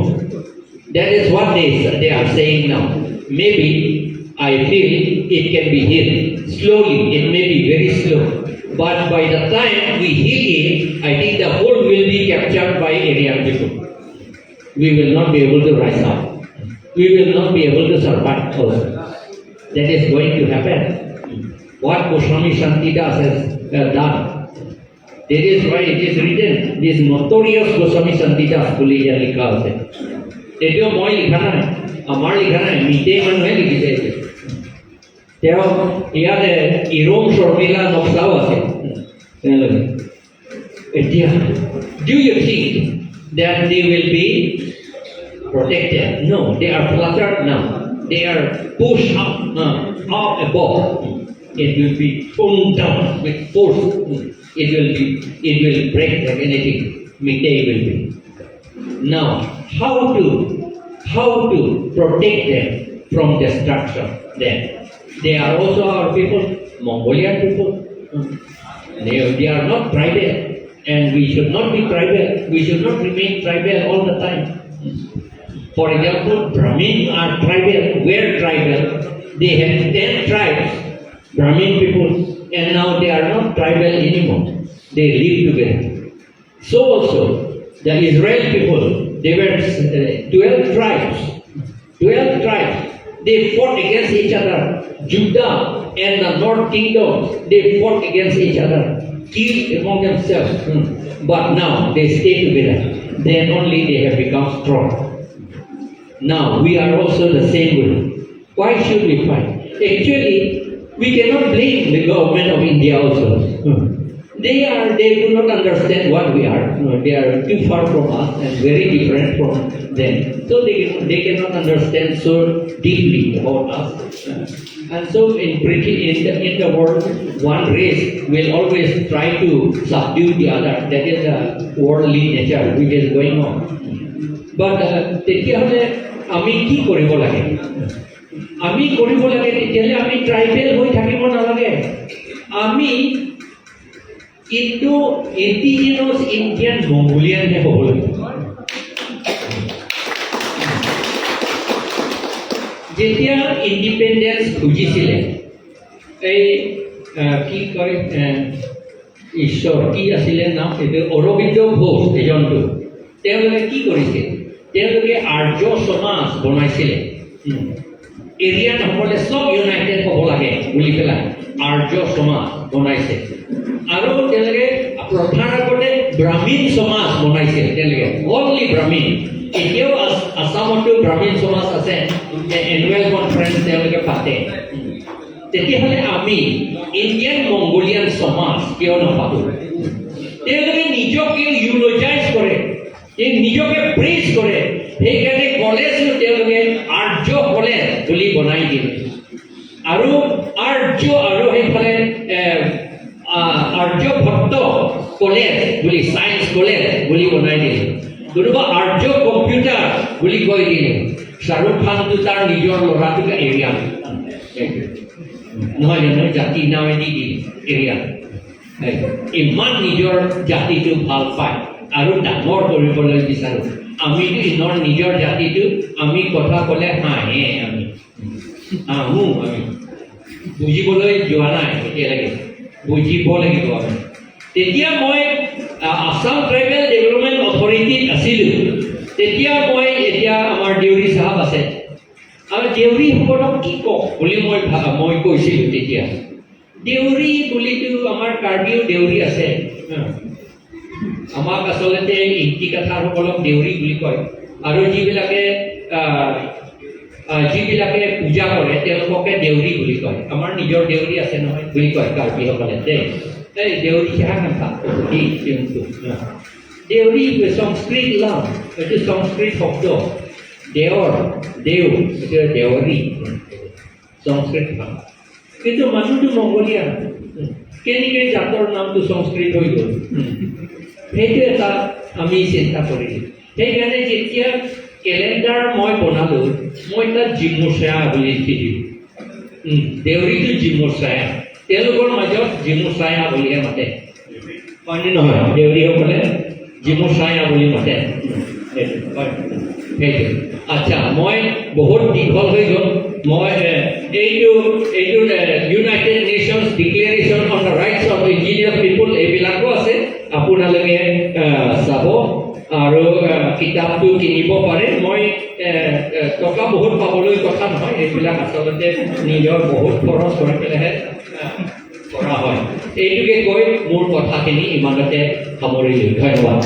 That is what they are saying now. Maybe I feel it can be healed slowly. It may be very slow. But by the time we heal it, I think the whole will be captured by Aryan people. We will not be able to rise up. We will not be able to survive also. That is going to happen. What Goswami Shantidas has done. That is why it is written, this notorious Goswami Shantidas বুলি ইয়াত লিখা আছে। এইটো মই লিখা নাই, আমাৰ লিখা নাই, মিতেই মানুহে লিখিছে এইটো। তেওঁ ইয়াতে ইৰম শৰ্মিলা নক্সাও আছে তেওঁলোকে। এতিয়া do you think that they will be protected? No, they are flattered now. They are pushed up above. It will be thrown down with force. It will break like anything. Meitei will be. Now, how to protect them from destruction? Then they are also our people, Mongolian people. They are not tribal, and we should not be tribal. We should not remain tribal all the time. For example, Brahmin are tribal, were tribal. They have 10 tribes, Brahmin people, and now they are not tribal anymore. They live together. So also, the Israel people, they were 12 tribes. 12 tribes. They fought against each other. Judah and the North Kingdom, they fought against each other, killed among themselves. But now they stay together. Then only they have become strong. Now we are also the same way. Why should we fight? Actually, we cannot blame the government of India also. They do not understand what we are. They are too far from us and very different from them. So they cannot understand so deeply about us. And so in the world, one race will always try to subdue the other. That is the worldly nature which is going on. But তেতিয়াহ'লে আমি কি কৰিব লাগে? আমি কৰিব লাগে, তেতিয়াহ'লে আমি ট্ৰাইবেল হৈ থাকিব নালাগে। আমি ইণ্ডিজিনাছ ইণ্ডিয়ান মংগোলিয়ানহে হ'ব লাগিব। যেতিয়া ইণ্ডিপেণ্ডেঞ্চ খুজিছিলে, এই কি কয়, ঈশ্বৰ কি আছিলে নাম এইটো, অৰবিন্দ ঘোষ এজনটো, তেওঁলোকে কি কৰিছিল? তেওঁলোকে আৰ্য সমাজ বনাইছিলে। এৰিয়ানসকলে চব ইউনাইটেড হ'ব লাগে বুলি পেলাই আৰ্য সমাজ বনাইছে। আৰু তেওঁলোকে প্ৰথাৰ আগতে ব্ৰাহ্মীণ সমাজ বনাইছিল তেওঁলোকে, অনলি ব্ৰাহ্মীণ। এতিয়াও আছামতো ব্ৰাহ্মীণ সমাজ আছে, এনুৱেল কনফাৰেঞ্চ তেওঁলোকে পাতে। তেতিয়াহ'লে আমি ইণ্ডিয়ান মংগোলিয়ান সমাজ কিয় নাপাতো? তেওঁলোকে নিজকে ইউলজাইজ কৰে, এই নিজকে প্ৰেজ কৰে। সেইকাৰণে কলেজো তেওঁলোকে আৰ্য কলেজ বুলি বনাই দিলে। আৰু আৰ্য আৰু সেইফালে আৰ্যভট্ট কলেজ বুলি, চায়েন্স কলেজ বুলি বনাই দিলে। কোনোবা আৰ্য কম্পিউটাৰ বুলি কৈ দিলে। শ্বাহৰুখ খানটো তাৰ নিজৰ ল'ৰাটোকে এৰিয়ান নহয় জানো, জাতি নামে দি দিলে এৰিয়ান। ইমান নিজৰ জাতিটো ভাল পায় আৰু ডাঙৰ কৰিবলৈ বিচাৰোঁ। আমিতো ইনৰ নিজৰ জাতিটো আমি কথা ক'লে হাঁহে, আমি হাঁহো। আমি বুজিবলৈ যোৱা নাই এতিয়ালৈকে, বুজিব লাগিব আমি। তেতিয়া মই আছাম ট্ৰাইবেল ডেভেলপমেণ্ট অথৰিটিত আছিলোঁ। তেতিয়া মই, এতিয়া আমাৰ দেউৰী চাহাব আছে, আৰু দেউৰীসকলক কি কওঁ বুলি মই কৈছিলোঁ তেতিয়া। দেউৰী বুলিতো আমাৰ কাৰ্বিও দেউৰী আছে। আমাক আচলতে ইংতি কাথাৰসকলক দেউৰী বুলি কয়। আৰু যিবিলাকে পূজা কৰে, তেওঁলোককে দেউৰী বুলি কয়। আমাৰ নিজৰ দেউৰী আছে নহয় বুলি কয় কাৰ্বিসকলে দেই। এই দেউৰী কথা কিন্তু দেউৰী সংস্কৃত লাভ, এইটো সংস্কৃত শব্দ। দেৱৰ দেউ, এইটো দেউৰী সংস্কৃত ভাষা। কিন্তু মানুহটো মংগোলীয়া, কেনেকৈ জাতৰ নামটো সংস্কৃত হৈ গ'ল? সেইটো এটা আমি চিন্তা কৰিলোঁ। সেইকাৰণে যেতিয়া কেলেণ্ডাৰ মই বনালোঁ, মই তাত জিমুচায়া বুলি লিখি দিলোঁ। দেউৰীটো জিমুচায়া, তেওঁলোকৰ মাজত জিমুচায়া বুলিহে মাতে, হয়নে নহয়? দেউৰীসকলে জিমুচায়া বুলি মাতে, সেইটো হয়, সেইটো। আচ্ছা, মই বহুত দীঘল হৈ গ'ল। মই এইটো United Nations Declaration on the Rights of Indigenous People, এইবিলাকো আছে, আপোনালোকে চাব আৰু কিতাপটো কিনিব পাৰে। মই টকা বহুত পাবলৈ কথা নহয়, এইবিলাক আচলতে নিজৰ বহুত খৰচ কৰি পেলাইহে কৰা হয়। এইটোকে কৈ মোৰ কথাখিনি ইমানতে সামৰিলোঁ। ধন্যবাদ।